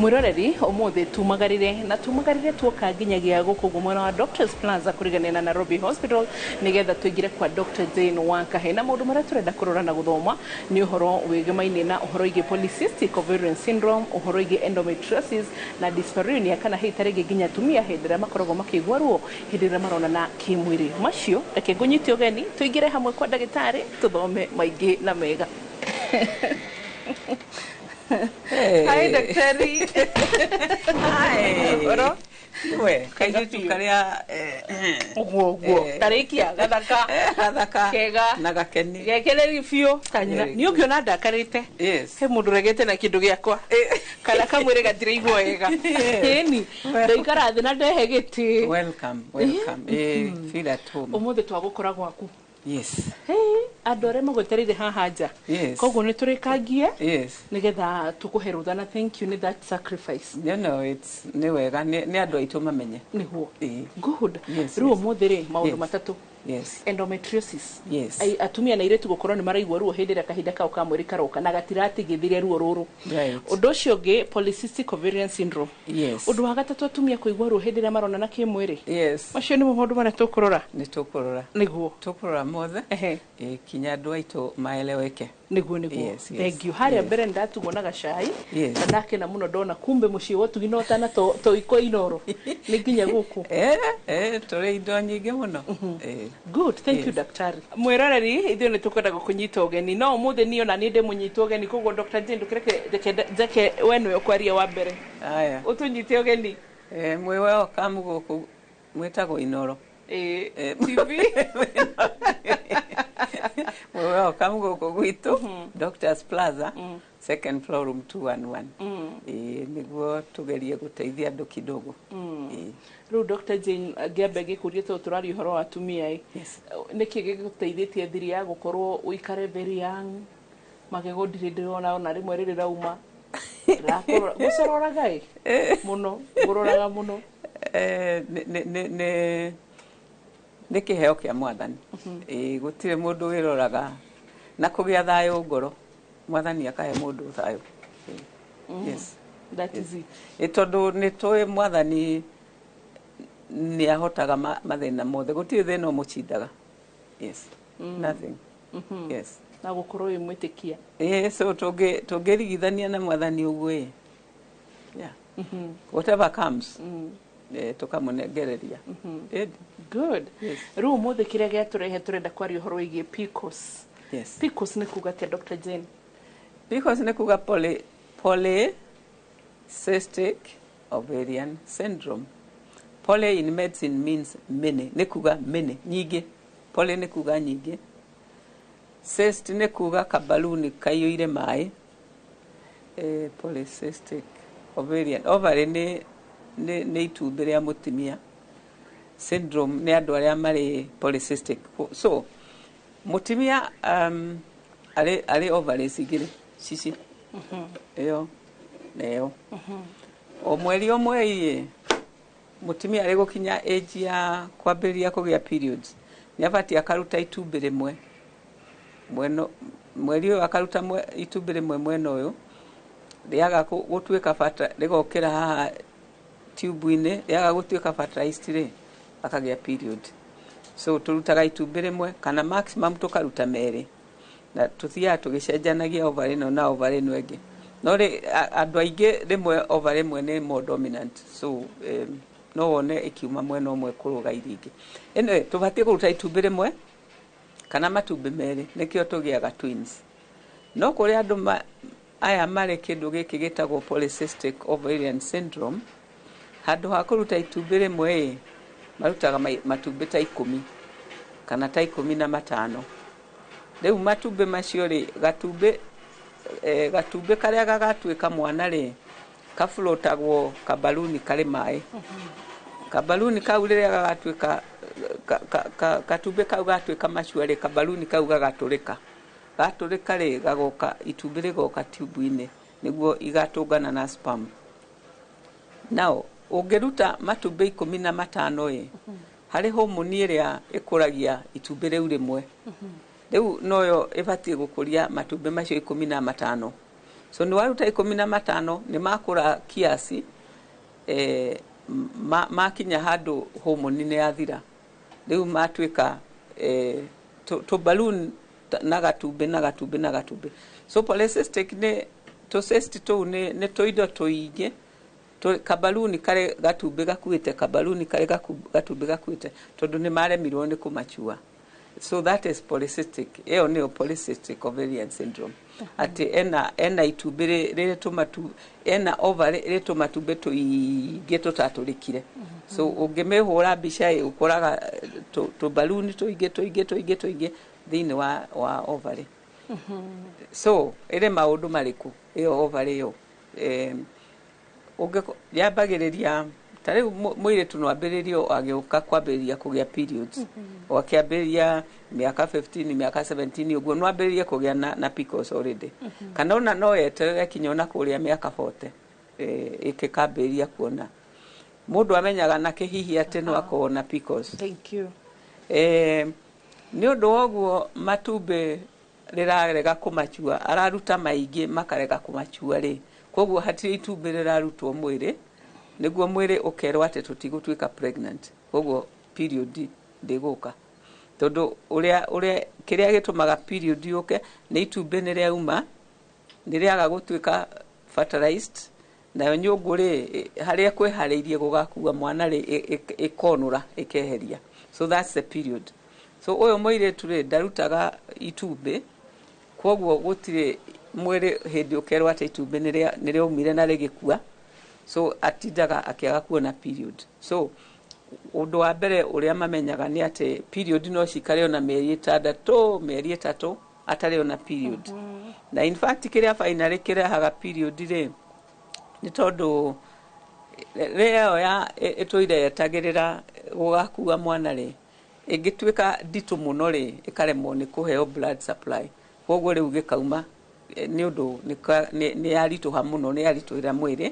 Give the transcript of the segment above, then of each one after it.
Mwiroreri, umuthi tumagarire na tumagarire tuoka nginyagia guku guo mwena wa Doctors Plaza kurigania na Nairobi Hospital, nigetha tuingire kwa Dr. Jane Wakahe na maundu maria turenda kurora na guthoma ni uhoro wigemaine na uhoro igie polycystic ovarian syndrome, uhoro igie endometriosis na dyspareunia, kana hihi tarĩngĩ nginya atumia hĩndĩ ĩrĩa makoragwo makĩigua ruo hĩndĩ ĩrĩa maronana kĩmwĩrĩ. Macio reke ngũnyite ũgeni tũingĩre hamwe kwa ndagĩtarĩ tũthome maingĩ na mega. Hey. Hi, daktari. Hi. Ũhoro? We, kairĩtu karĩa Ũguo ũguo. Tarĩkia gathaka. Gathaka kega. Na gakeni. Gekenereri biũ ta nyina. Very Nĩ ũngĩona ndakarĩte, Yes. he mũndũ ũregete na kĩndũ gĩakwa kana kamwĩrĩ gatiraigua wega. Ĩni ndaikara thĩ na ndehe gĩtĩ. Welcome, welcome. Feel at home. Ũmũthĩ twagũkora gwaku. Yes. Hey, andũ arĩa magwetereire haha nja. Koguo nĩ tũrĩkangie nĩgetha tũkũhe rũtha na thank you nĩ that sacrifice. No, it's nĩ wega nĩ andũ aitũ mamenye. Nĩguo. Ĩĩ. Good. Rĩu ũmũthĩ rĩ, maũndũ matatũ. Endometriosis. Atumia na airĩtu gũkorwo nĩ maraigua ruo hĩndĩ ĩrĩa kahinda kao ka mweri karoka na gatiratigithĩria ruo rũrũ. Ũndũ ũcio ũngĩ, polycystic ovarian syndrome. Ũndũ wa gatatũ, atumia kũigua ruo hĩndĩ ĩrĩa maronana kĩmwĩrĩ. Macio nĩmo maũndũ marĩa tũkũrora. Nĩ tũkũrora. Nĩguo. Tũkũrora mothe. Kinya andũ aitũ maeleweke. Nĩguo. Yes. Thank you. Harĩa mbere nĩndatugwo na gacai na ndakena mũno ndona kumbe mũciĩ wa ũtugi no tana tũikwa Inoro nĩ nginya gũkũ. Tũrĩ indo nyingĩ mũno. Good, thank you. Daktari mwĩroreri, ithuĩ nĩ tũkwenda gũkũnyita ũgeni, no ũmũthĩ niĩ ona niĩ ndĩ mũnyitwo ũgeni, koguo Dr. Jane, ndũkĩreke reke njeke we nĩwe ũkwaria wa mbere. Aya. Ũtũnyite ũgeni. Mwĩ welcome gũkũ mwĩtagwo Inoro. TV. Mwĩ welcome gũkũ gwitũ Doctors Plaza, second floor, room 211. Nĩguo tũgerie gũteithia andũ kidogo. Rĩu Dr. Jane, ngĩambe ngĩkũrie, tondũ tũraria ũhoro wa atumia ĩ, nĩkĩ gĩgũteithĩtie thiri ya gũkorwo ũikare very young, magego ndirĩ ndĩrona ona rĩmwe rĩrĩ rauma? Gũcororaga ĩ mũno, ngũroraga mũno. Nĩ kĩheo kĩa Mwathani. Gũtirĩ mũndũ wĩroraga na kũgĩa thayũ ngoro, Mwathani akahe mũndũ thayũ. Yes. That is it. Tondũ nĩ tũĩ Mwathani nĩ ahotaga mathĩna mothe, gũtirĩ thĩna ũmũcindaga. Yes, nothing. Yes. Na gũkorwo wĩ mwĩtĩkia. So tũngĩrigithania na Mwathani ũguo ĩ, yeah, whatever comes, tũkamũnengereria. Good. Yes. Rĩu ũmũthĩ kĩrĩa gĩatũrehe, tũrenda kwaria ũhoro wĩgiĩ PCOS. Yes. PCOS nĩ kuga atĩa, Dr. Jane? PCOS nĩ kuga polycystic ovarian syndrome. Poly in medicine means many, nĩ kuga many, nyingĩ. Poly nĩ kuga nyingĩ. Cyst nĩ kuga kabaluni kaiyũire maĩ. Polycystic ovarian. Ovary nĩ itumbĩ rĩa mũtumia. Syndrome nĩ andũ arĩa marĩ polycystic. So, mũtumia arĩ ovaries igĩrĩ cici, ĩyo na ĩyo. O mweri o mweri ĩ, mũtumia arĩ gũkinya age ya kwambĩrĩria kũgĩa periods, nĩ abatiĩ akaruta itumbĩ rĩmwe mwena, mweri ũyũ akaruta itumbĩ rĩmwe mwena ũyũ, rĩaga gũtuĩka bata rĩgokĩra haha tube-inĩ, rĩaga gũtuĩka fertilized rĩ, akagĩa period. So tũrutaga itumbĩ rĩmwe kana maximum tũkaruta merĩ, na tũthiaga tũgĩcenjanagia ovary ĩno na ovary ĩno ĩngĩ. No rĩ andũ aingĩ rĩmwe ovary ĩmwe nĩ more dominant, so no wone ĩkiuma mwena ũmwe kũrũga iria ingĩ. Anyway, tũbatiĩ kũruta itumbĩ rĩmwe kana matumbĩ merĩ, nĩkĩo tũgĩaga twins. No kũrĩ andũ aya marĩ kĩndũ gĩkĩ gĩtagwo polycystic ovarian syndrome, handũ ha kũruta itumbĩ rĩmwe ĩ, marutaga matumbĩ ta 10 kana ta 15. Rĩu matumbĩ macio rĩ, gatumbĩ karĩa gagatuĩka mwana rĩ, kaflotagwo kabaluni karĩ maĩ. Kabaluni kau rĩrĩa gagatuĩka katumbĩ kau gatuĩka macua rĩ, kabaluni kau gagatũrĩka. Gatũrĩka rĩ, gagoka itumbĩ rĩgoka tube-inĩ nĩguo igatũngana na sperm. Now, ũngĩruta matumbĩ 15 ĩ, harĩ homoni ĩrĩa ĩkũragia itumbĩ rĩu rĩmwe, rĩu noyo ĩbatiĩ gũkũria matumbĩ macio 15. So nĩ waruta 15 nĩ makũra kiasi, makinya handũ hormone nĩ yathira, rĩu matuĩka tũ balloon na gatumbĩ na gatumbĩ na gatumbĩ. So polycystic nĩ tũ cyst tũu, nĩ tũindo tũingĩ, kabaluni karĩ gatumbĩ gakuĩte, kabaluni karĩ gatumbĩ gakuĩte, tondũ nĩ maremirwo nĩ kũmachua. So that is polycystic. Ĩyo nĩyo polycystic ovarian syndrome, atĩ ena itumbĩ rĩrĩ tũmatu, ena ovary rĩ tũmatumbĩ tũingĩ tũtatũrĩkire. So ũngĩmĩhũra mbica ĩ, ũkoraga tũbaluni tũingĩ tũingĩ tũingĩ tũingĩ thĩinĩ wa ovary. So ĩrĩ maũndũ marĩkũ ĩyo ovary ĩyo? Yambagĩrĩria ta rĩu mũirĩtu no ambĩrĩrie agĩũka kwambĩrĩria kũgĩa periods, o akĩambĩrĩria mĩaka 15, mĩaka 17 ũguo, no ambĩrĩrie kũgĩa na PCOS already, kana ona no eterere kinya ona kũrĩa mĩaka 40 ĩkĩkambĩrĩria kuona. Mũndũ amenyaga na kĩhihi atĩ no akorwo na PCOS? Thank you. Nĩ ũndũ wa ũguo matumbĩ rĩrarega kũmachua, araruta maingĩ makarega kũmachua rĩ, koguo hatirĩ itumbĩ rĩrarutwo mwĩrĩ, nĩguo mwĩrĩ ũkerwo atĩ tũtigũtuĩka pregnant, koguo period ndĩgũka, tondũ ũrĩa kĩrĩa gĩtũmaga period yũke nĩ itumbĩ nĩ rĩauma, nĩ rĩaga gũtuĩka fertilized, nayo nyũngũ rĩ, harĩa kwĩharĩirie gũgakua mwana rĩ, ĩkonũra ĩkeheria. So that's the period. So ũyũ mũirĩtu rĩ, ndarutaga itumbĩ, koguo gũtirĩ mwĩrĩ hĩndĩ ũkerwo atĩ itumbĩ nĩ rĩaumire na rĩgĩkua. So atindaga akĩaga kuona period. So ũndũ wa mbere ũrĩa mamenyaga nĩ atĩ period no cikare ona mĩeri 6, mĩeri 3 atarĩ ona period. Na in fact kĩrĩa finally kĩrehaga period rĩ, nĩ tondũ rĩo ya ĩtũire yetagĩrĩra gũgakua mwana rĩ, ĩngĩtuĩka nditũ mũno rĩ, ĩkaremwo nĩ kũheo blood supply, koguo rĩu gĩkauma, nĩ ũndũ nĩ yaritũha mũno, nĩ yaritũhĩra mwĩrĩ,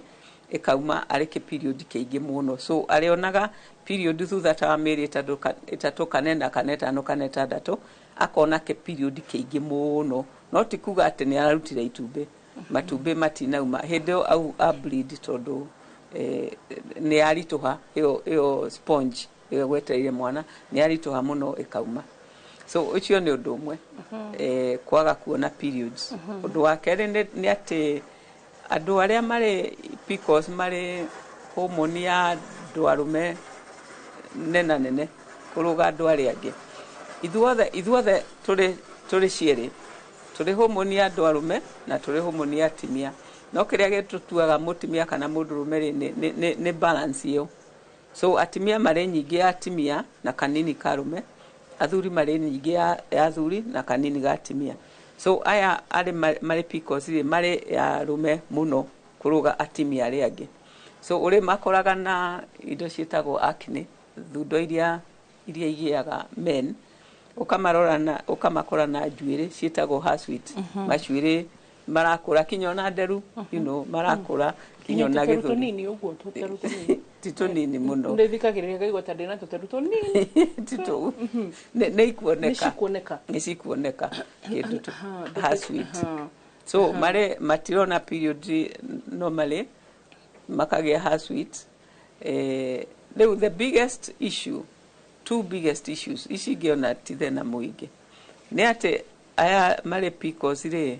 ĩkauma arĩ kĩ period kĩingĩ mũno. So arĩonaga period thutha ta wa mĩeri 3 kana 4 kana 5 kana 6, akona kĩ period kĩingĩ mũno, no ti kuga atĩ nĩ ararutire itumbĩ. Matumbĩ matinauma hĩndĩ ĩyo au a bleed, tondũ nĩ yaritũha ĩyo sponge ĩyo gwetereire mwana, nĩ yaritũha mũno ĩkauma. So ũcio nĩ ũndũ ũmwe, kwaga kuona periods. Ũndũ wa kerĩ nĩ atĩ andũ arĩa marĩ PCOS marĩ hormone ya andũ arũme nena nene kũrũga andũ arĩa angĩ. Ithuothe tũrĩ cierĩ tũrĩ hormone ya andũ arũme na tũrĩ hormone ya atumia, no kĩrĩa gĩtũtuaga mũtumia kana mũndũrũme rĩ, nĩ balance ĩyo. So atumia marĩ nyingĩ ya atumia na kanini ka arũme, athuri marĩ nyingĩ ya athuri na kanini ga atumia. So aya arĩ marĩ PCOS rĩ, marĩ ya arũme mũno kũrũga atumia arĩa angĩ. So ũrĩ makoraga na indo ciĩtagwo acne, thundo iria igĩaga men, ũkamarora na ũkamakora na njuĩrĩ ciĩtagwo hirsute, macuĩrĩ marakũra kinya ona nderu, marakũra kinya ona tũteru gĩthũri. Tũnini ũguo, tũteru tũnini. Ti tũnini mũno. Ndĩthikagĩrĩria ngaigua ta ndĩna tũteru tũnini. Ti tũu, nĩ nĩ ikuoneka. Cikuoneka. Nĩ cikuoneka kĩndũ hirsute. So marĩ matirona period normally, makagĩa hirsute. Rĩu the biggest issue, two biggest issues ici ingĩona ti thĩna mũingĩ, nĩ atĩ aya marĩ PCOS rĩ,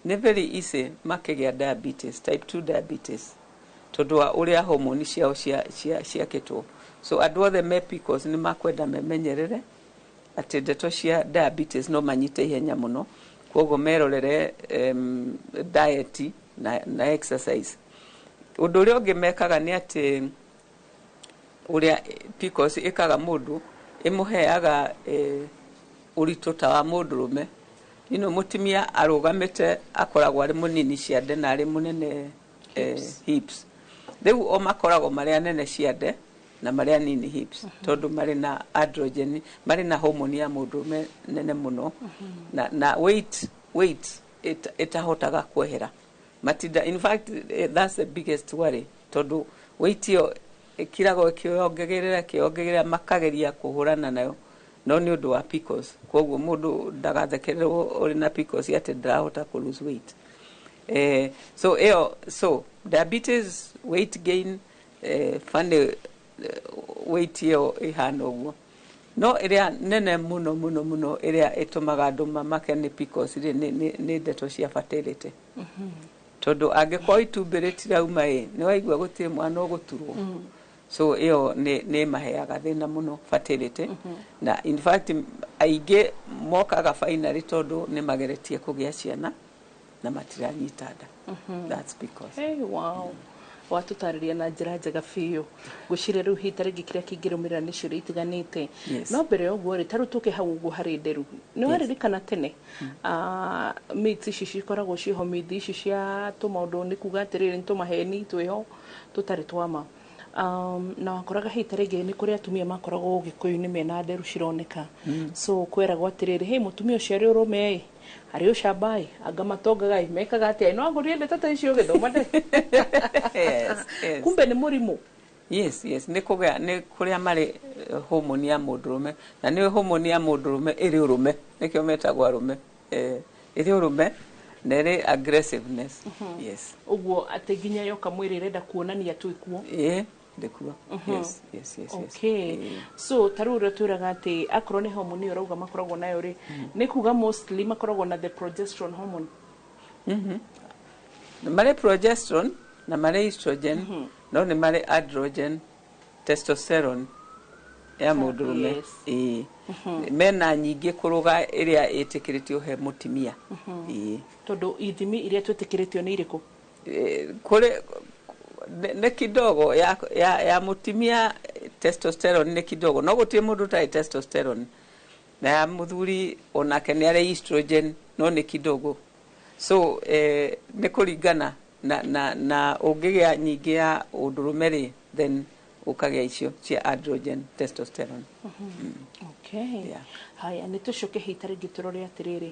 nĩ very easy makĩgĩa diabetes, type 2 diabetes, tondũ wa ũrĩa hormone ciao ciakĩtwo. So andũ othe me PCOS nĩ makwenda memenyerere atĩ ndeto cia diabetes no manyite ihenya mũno, koguo merorere diet na exercise. Ũndũ ũrĩa ũngĩ mekaga nĩ atĩ ũrĩa PCOS ĩkaga mũndũ, ĩmũheaga ũritũ ta wa mũndũrũme. Mũtumia arũgamĩte akoragwo arĩ mũnini ciande na arĩ mũnene hips. Rĩu o makoragwo marĩ anene ciande na marĩ anini hips, tondũ marĩ na androgen, marĩ na hormone ya mũndũrũme nene mũno, na weight ĩtahotaga kwehera matinda. In fact, that's the biggest worry, tondũ weight ĩyo ĩkiragwo ĩkĩongagĩrĩra ĩkĩongagĩrĩra, makageria kũhũrana nayo, no nĩ ũndũ wa PCOS. Koguo mũndũ ndagathekererwo ũrĩ na PCOS atĩ ndarahota kũ lose weight. So ĩyo, so diabetes, weight gain, funny, weight ĩyo ĩhana ũguo. No ĩrĩa nene mũno mũno mũno ĩrĩa ĩtũmaga andũ mamake nĩ PCOS rĩ, nĩ ndeto cia fertility, tondũ angĩkorwo itumbĩ rĩtirauma ĩ, nĩ waigua gũtirĩ mwana ũgũturwo. So ĩyo nĩ ĩmaheaga thĩna mũno, fertility. Na in fact aingĩ mokaga finally tondũ nĩ mageretie kũgĩa ciana na matiranyita nda. That's because Hey, wow, watũtarĩria na njĩra njega biũ. Ngwĩciria rĩu hihi tarĩngĩ kĩrĩa kĩngĩrũmĩrĩra nĩ ciũria itiganĩte. No mbere ya ũguo rĩ, tarĩu tũke hau ũguo harĩ nderu, nĩ waririkana tene, myths ici cikoragwo ciĩho, myths ici cia tũmaũndũ, nĩ kuga atĩrĩrĩ, nĩ tũmaheni twĩho tũtarĩ twama, na wakoraga hihi tarĩngĩ nĩ kũrĩ atumia makoragwo Gĩkũyũ-inĩ mena nderu cironeka. So kweragwo atĩrĩrĩ, hey, mũtumia ũcio arĩ ũrũme ĩ, arĩ ũcamba ĩ, anga matongaga ĩ, mekaga atĩa? No ngũrie ndeto ta icio ũgĩthoma ndĩ? Yes. Kumbe nĩ mũrimũ. Yes, nĩ kũgĩa nĩ kũrĩa marĩ hormone ya mũndũrũme, na nĩ hormone ya mũndũrũme ĩrĩ ũrũme, nĩkĩo metagwo arũme, ĩrĩ ũrũme na ĩrĩ aggressiveness, yes. Ũguo atĩ nginya yoka mwĩrĩ ĩrenda kuonania twĩkuo. Ĩ, ndĩkuo, yes. Okay. So ta rĩu ũrĩa twĩraga atĩ akorwo nĩ hormone ĩyo ũrauga makoragwo nayo rĩ, nĩ kuga mostly makoragwo na the progesterone hormone? Marĩ progesterone na marĩ estrogen, no nĩ marĩ androgen, testosterone ya mũndũrũme. Ĩĩ, mena nyingĩ kũrũga ĩrĩa ĩtĩkĩrĩtio he mũtimia, ĩĩ. Tondũ ithimi iria twĩtĩkĩrĩtio nĩ irĩkũ? Kũrĩ nĩ kidogo ya mũtimia, testosterone nĩ kidogo, no gũtirĩ mũndũ ũtarĩ testosterone, na ya mũthuri onake nĩ arĩ estrogen, no nĩ kidogo. So nĩ kũringana na ũngĩgĩa nyingĩ ya ũndũrũme rĩ, then ũkagĩa icio cia androgen, testosterone. Okay. Yeah. Haya, nĩ tũcoke hihi tarĩngĩ tũrore atĩrĩrĩ,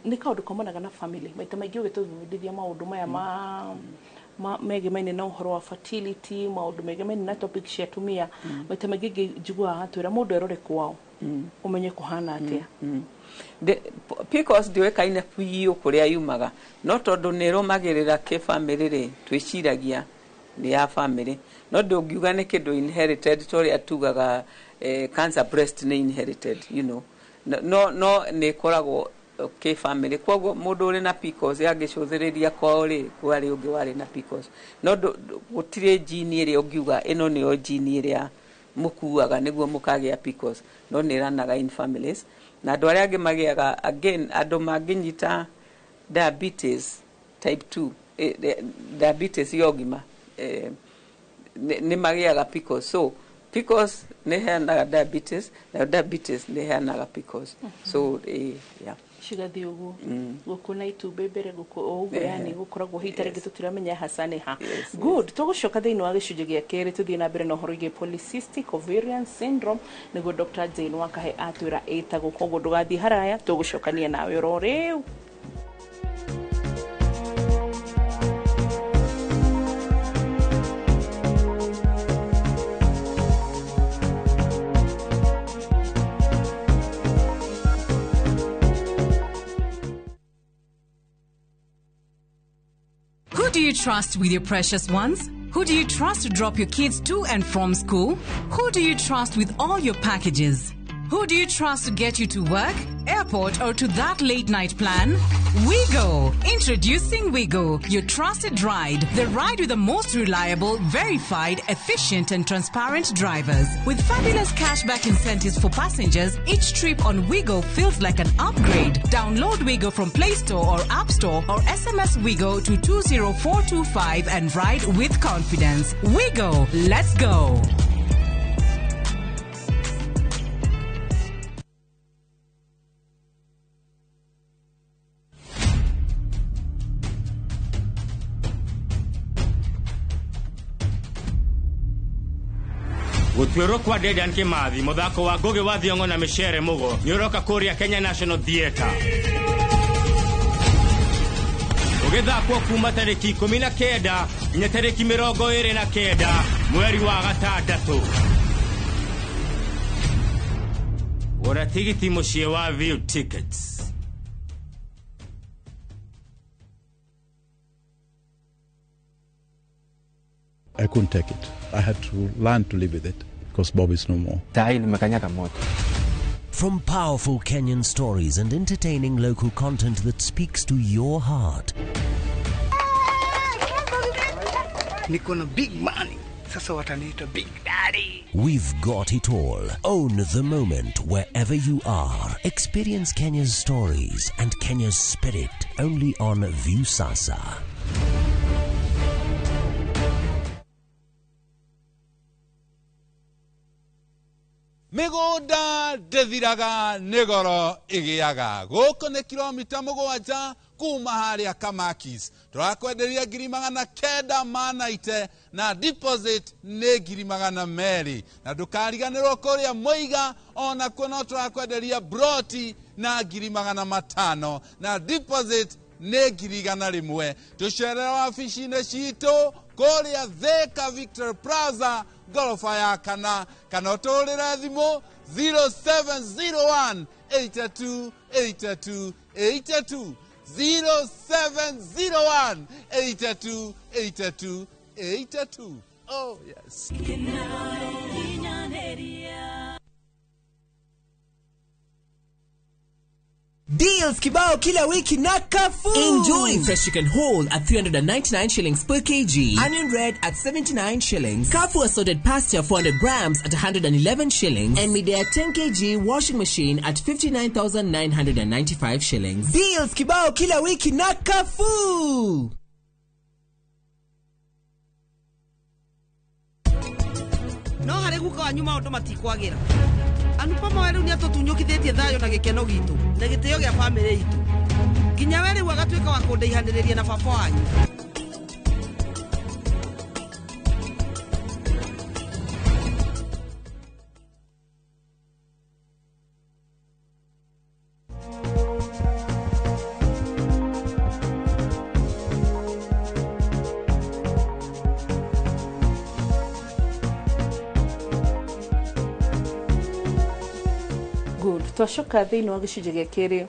nĩ kaũndũ kaumanaga na family maita maingĩ. Ũgĩtũbundithia maũndũ maya ma megemaine na ũhoro wa fertility, maũndũ megemaine na topic cia atumia, maita maingĩ njiguaga atwĩra mũndũ erore kwao ũmenye kũhana atĩa. PCOS ndĩũĩkaine biũ kũrĩa yumaga, no tondũ nĩ ĩrũmagĩrĩra kĩbamĩrĩ rĩ, twĩciragia nĩ ya famĩlĩ, no ndũngiuga nĩ kĩndũ inherited ta ũrĩa tugaga cancer breast nĩ inherited. No nĩ ĩkoragwo kĩbamĩrĩ. Koguo mũndũ ũrĩ na PCOS angĩcũthĩrĩria kwao rĩ, kwarĩ ũngĩ warĩ na PCOS, no gũtirĩ gene ĩrĩa ũngiuga ĩno nĩyo gene ĩrĩa mũkuaga nĩguo mũkagĩa PCOS, no nĩ ĩranaga in families. Na andũ arĩa angĩ magĩaga, again, andũ mangĩnyita diabetes type 2, diabetes ya ũgima, nĩ magĩaga PCOS. So PCOS nĩ ĩheanaga diabetes, nayo diabetes nĩ ĩheanaga PCOS. So yeah. Cigathiĩ ũguo, gũkũ na itumbĩ mbere, gũkũ o ũguo, yani gũkoragwo hihi tarĩngĩ tũtiramenya haca nĩ ha. Good, tũgũcoka thĩinĩ wa gĩcunjĩ gĩa kerĩ tũthiĩ na mbere na ũhoro wĩgiĩ polycystic ovarian syndrome, nĩguo Dr. Jane Wakahe atwĩra ĩtagwo. Koguo ndũgathiĩ haraya, tũgũcokania nawe oro rĩu. Who do you trust with your precious ones? Who do you trust to drop your kids to and from school? Who do you trust with all your packages? Who do you trust to get you to work, airport, or to that late night plan? WeGo! Introducing WeGo, your trusted ride. The ride with the most reliable, verified, efficient, and transparent drivers. With fabulous cashback incentives for passengers, each trip on WeGo feels like an upgrade. Download WeGo from Play Store or App Store or SMS WeGo to 20425 and ride with confidence. WeGo! Let's go! Gũtuĩrwo kwa Dedan Kimathi, mũthako wa Ngũgĩ wa Thiong'o na Micere Mũgo, nĩ ũroka kũrĩa Kenya National Theatre, ũgĩthakwo kuma tarĩki 19 nginya tarĩki 29 mweri wa gatandatũ. Gũra tigiti mũciĩ wa View Tickets. I couldn't take it. I had to learn to live with it because Bob is no more. Sahi nimekanyaga moto. From powerful Kenyan stories and entertaining local content that speaks to your heart. Niko na big money. Sasa wataniita Big Daddy. We've got it all. Own the moment wherever you are. Experience Kenya's stories and Kenya's spirit only on Viusasa. Mĩgũnda ndĩthiraga nĩ goro ĩgĩaga. Gũkũ nĩ kilomita 7 kuma harĩa Kamakis. Tũrakwenderia 990,000 na deposit nĩ 200,000. Na ndũkariganĩrwo kũrĩa Mũiga onakuo no tũrakwenderia broti na 500,000 na deposit nĩ 100,000. Tũcerere wabici-inĩ citũ kũrĩa Thika Victory Plaza ngoroba ya kana, kana ũtũrĩre thimũ 0701 82 82 82, 0701 82 82 82. Oh yes. Deals kibao kila wiki na Carrefour. Enjoy fresh chicken whole at 399 shillings per kg. Onion red at 79 shillings. Carrefour assorted pasta 400 grams at 111 shillings. And Midea 10 kg washing machine at 59,995 shillings. Deals kibao kila wiki na Carrefour. No harĩ guka wanyu maũndũ matikwagira. Anupama we rĩu nĩatũtunyũkithĩtie thayũ na gĩkeno gitũ na gĩtĩo gĩa bamĩrĩ itũ. Nginya we rĩu agatuĩka wa kũndaihanĩrĩria na baba wanyu. Twacoka thĩinĩ wa gĩcunjĩ gĩa kerĩ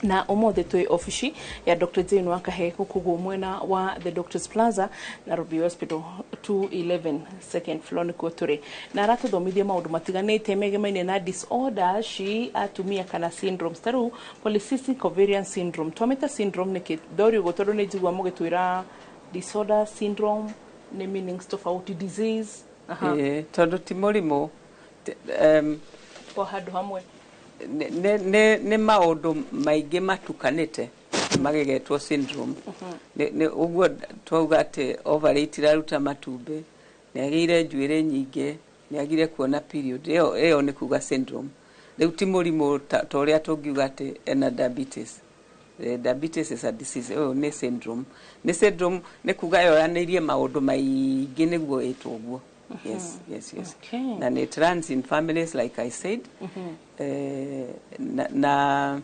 na ũmũthĩ twĩ obici ya Dr. Jane Wakahe gũkũ mwena wa The Doctors Plaza, Nairobi Hospital 211 second floor nĩkuo tũrĩ, na aratũthomithia maũndũ matiganĩte megemaine na disorder ci atumia kana syndromes, ta rĩu polycystic ovarian syndrome. Twamĩta syndrome nĩkĩ? Ndori ũguo tondũ nĩ njigua mũgĩtwĩra disorder, syndrome nĩ meanings tofauti, disease. Tondũ ti mũrimũ kwa handũ hamwe nĩ maũndũ maingĩ matukanĩte magĩgetwo syndrome. Nĩ ũguo twauga atĩ ovary itiraruta matumbĩ, nĩ agĩire njuĩrĩ nyingĩ, nĩ agire kuona period, ĩyo nĩ kuga syndrome. Rĩu ti mũrimũ ta ũrĩa tũngiuga atĩ ena diabetes. Diabetes is a disease, ĩyo nĩ syndrome. Nĩ syndrome nĩ kuga yoyanĩirie maũndũ maingĩ nĩguo ĩtwo ũguo. Yes, yes, yes. Okay. And it runs in families, like I said. Na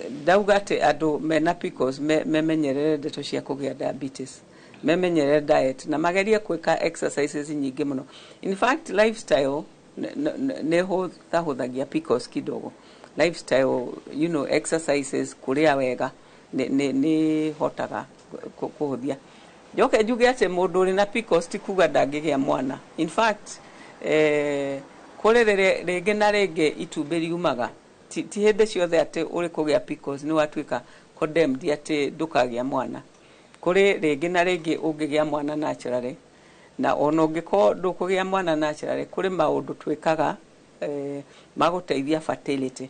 ndauga atĩ andũ mena PCOS memenyerere ndeto cia kũgĩa diabetes, memenyerere diet na magerie gwĩka exercises nyingĩ mũno. In fact, lifestyle nĩ hũthahũthagia PCOS kidogo. Lifestyle, you know, exercises, kũrĩa wega nĩ hotaga kũhũthia. Njoke njuge atĩ mũndũ ũrĩ na PCOS ti kuga ndangĩgĩa mwana. In fact, kũrĩ rĩngĩ na rĩngĩ itumbĩ riumaga. Ti hĩndĩ ciothe atĩ ũrĩ kũgĩa PCOS nĩ watuĩka condemned atĩ ndũkagĩa mwana. Kũrĩ rĩngĩ na rĩngĩ ũngĩgĩa mwana naturally, na ona ũngĩkorwo ndũkũgĩa mwana naturally, kũrĩ maũndũ twĩkaga ma gũteithia fertility.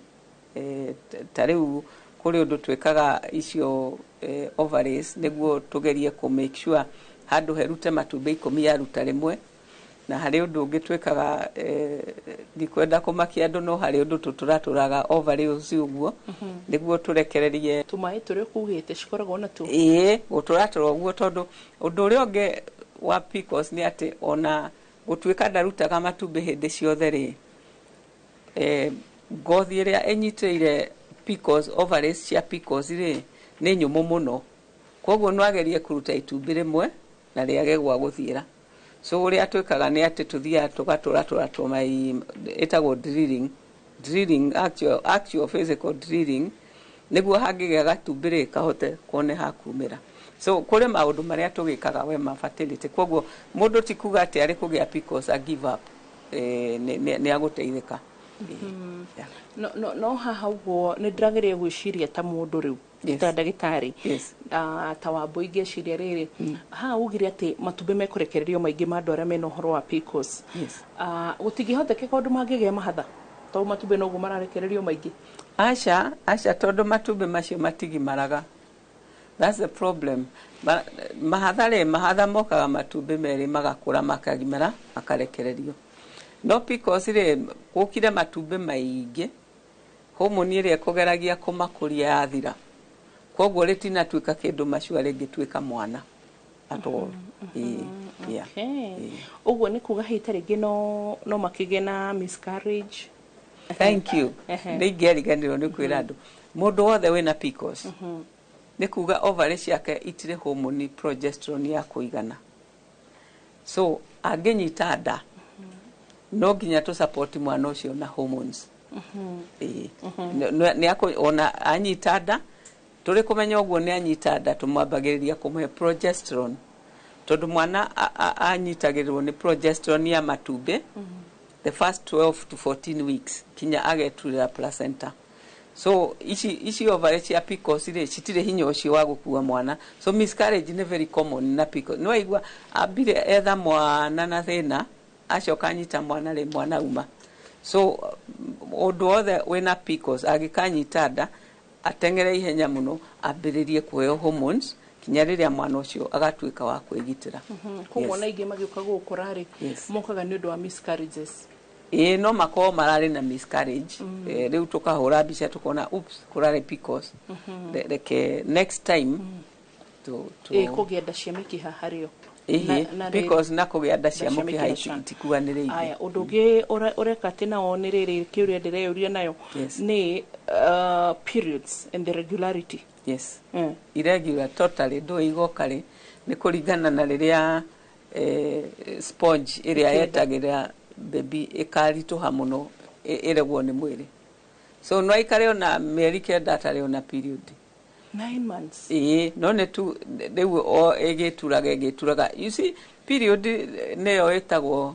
Ta rĩu kũrĩ ũndũ twĩkaga icio ovaries nĩguo tũgerie kũ make sure handũ herute matumbĩ 10 yaruta rĩmwe. Na harĩ ũndũ ũngĩ twĩkaga, ndikwenda kũmakia andũ, no harĩ ũndũ tũtũratũraga ovaries ũguo nĩguo tũrekererie tũmaĩ tũrĩa ũkugĩte cikoragwo natuo. Ĩĩ, gũtũratũra ũguo, tondũ ũndũ ũrĩa ũngĩ wa PCOS nĩ atĩ ona gũtuĩka ndarutaga matumbĩ hĩndĩ ciothe rĩ, ngothi ĩrĩa ĩnyitĩrĩire PCOS, ovaries cia PCOS rĩ, nĩ nyũmũ mũno. Koguo no agerie kũruta itumbĩ rĩmwe na rĩage gwa gũthiĩra. So ũrĩa twĩkaga nĩ atĩ tũthiaga tũgatũratũra tũmai, ĩtagwo drilling, drilling, actual physical drilling, nĩguo hangĩgĩa gatumbĩ rĩ kahote kuone hakumĩra. So kũrĩ maũndũ marĩa tũgĩkaga we ma fertility. Koguo mũndũ ti kuga atĩ arĩ kũgĩa PCOS a give up, nĩ agũteithĩka. Yeah. No haha ũguo nĩ ndĩrageria gwĩciria ta mũndũ rĩu, ta ndagĩtarĩ. Ah, ta wambũ ingĩciria rĩrĩ haha ugire atĩ matumbĩ mekũrekererio maingĩ ma andũ arĩa mena ũhoro wa PCOS. Ah, gũtingĩhotekeka ũndũ mangĩgĩa mahatha tondũ matumbĩ noguo mararekererio maingĩ? Aca, aca, tondũ matumbĩ macio matigimaraga. That's the problem. Mahatha rĩ, mahatha mokaga matumbĩ merĩ, magakũra, makagimara, makarekererio. No PCOS rĩ, gũkire matumbĩ maingĩ, homoni ĩrĩa ĩkũgeragia kũmakũria yathira, koguo rĩtinatuĩka kĩndũ macua rĩngĩtuĩka mwana at all. Ĩĩ, yeah. Okay. Ũguo nĩ kuga hihi ta rĩngĩ no makĩgĩe na miscarriage? Thank you. Nĩ ingĩariganĩrwo nĩ kwĩra andũ, mũndũ wothe wĩna PCOS, nĩ kuga ovary ciake itirĩ hormone progesterone ya kũigana. So angĩnyita nda, no nginya tũ support mwana ũcio na hormones. Ĩĩ. Ona anyita nda, tũrĩ kũmenya ũguo nĩ anyita nda, tũmwambagĩrĩria kũmũhe progesterone, tondũ mwana anyitagĩrĩrwo nĩ progesterone ya matumbĩ the first 12 to 14 weeks kinya ageturĩra placenta. So ici ovary cia PCOS rĩ, citirĩ hinya ũcio wa gũkua mwana. So miscarriage nĩ very common na PCOS. Nĩ waigua ambire etha mwana na thĩna, acoka anyita mwana rĩ, mwana uma. So ũndũ wothe wĩna PCOS angĩkanyita nda, ateng'ere ihenya mũno, ambĩrĩrie kũheo hormones kinya rĩrĩa mwana ũcio agatuĩka wa kwĩgitĩra. Koguo na ingĩ magĩũka gũkũra rĩ, mokaga nĩ ũndũ wa miscarriages? Ĩĩ, no makorwo mararĩ na miscarriage. Rĩu tũkahũra mbica, tũkona, oops, kũrarĩ PCOS. Reke next time tu Ĩ kũgĩa nda cia mĩkiha harĩo? Ĩhĩ. PCOS na kũgĩa nda cia Nda cia mũkiha mĩkiha itikuanĩrĩire. Aya, ũndũ ũngĩ ũreka atĩ nao nĩ rĩrĩ, kĩũria ndĩreyũria nayo nĩ periods and the regularity. Yes. Irregular totally, ndũĩ igoka rĩ, nĩ kũringana na rĩrĩa sponge ĩrĩa Ĩkĩenda. yetagĩrĩra baby ĩkaritũha mũno, ĩregwo nĩ mwĩrĩ. So no aikare ona mĩeri 9 atarĩ ona period. 9 months? Ĩĩ, no nĩ tu rĩu o ĩgĩturaga ĩgĩturaga. You see, period nĩyo ĩtagwo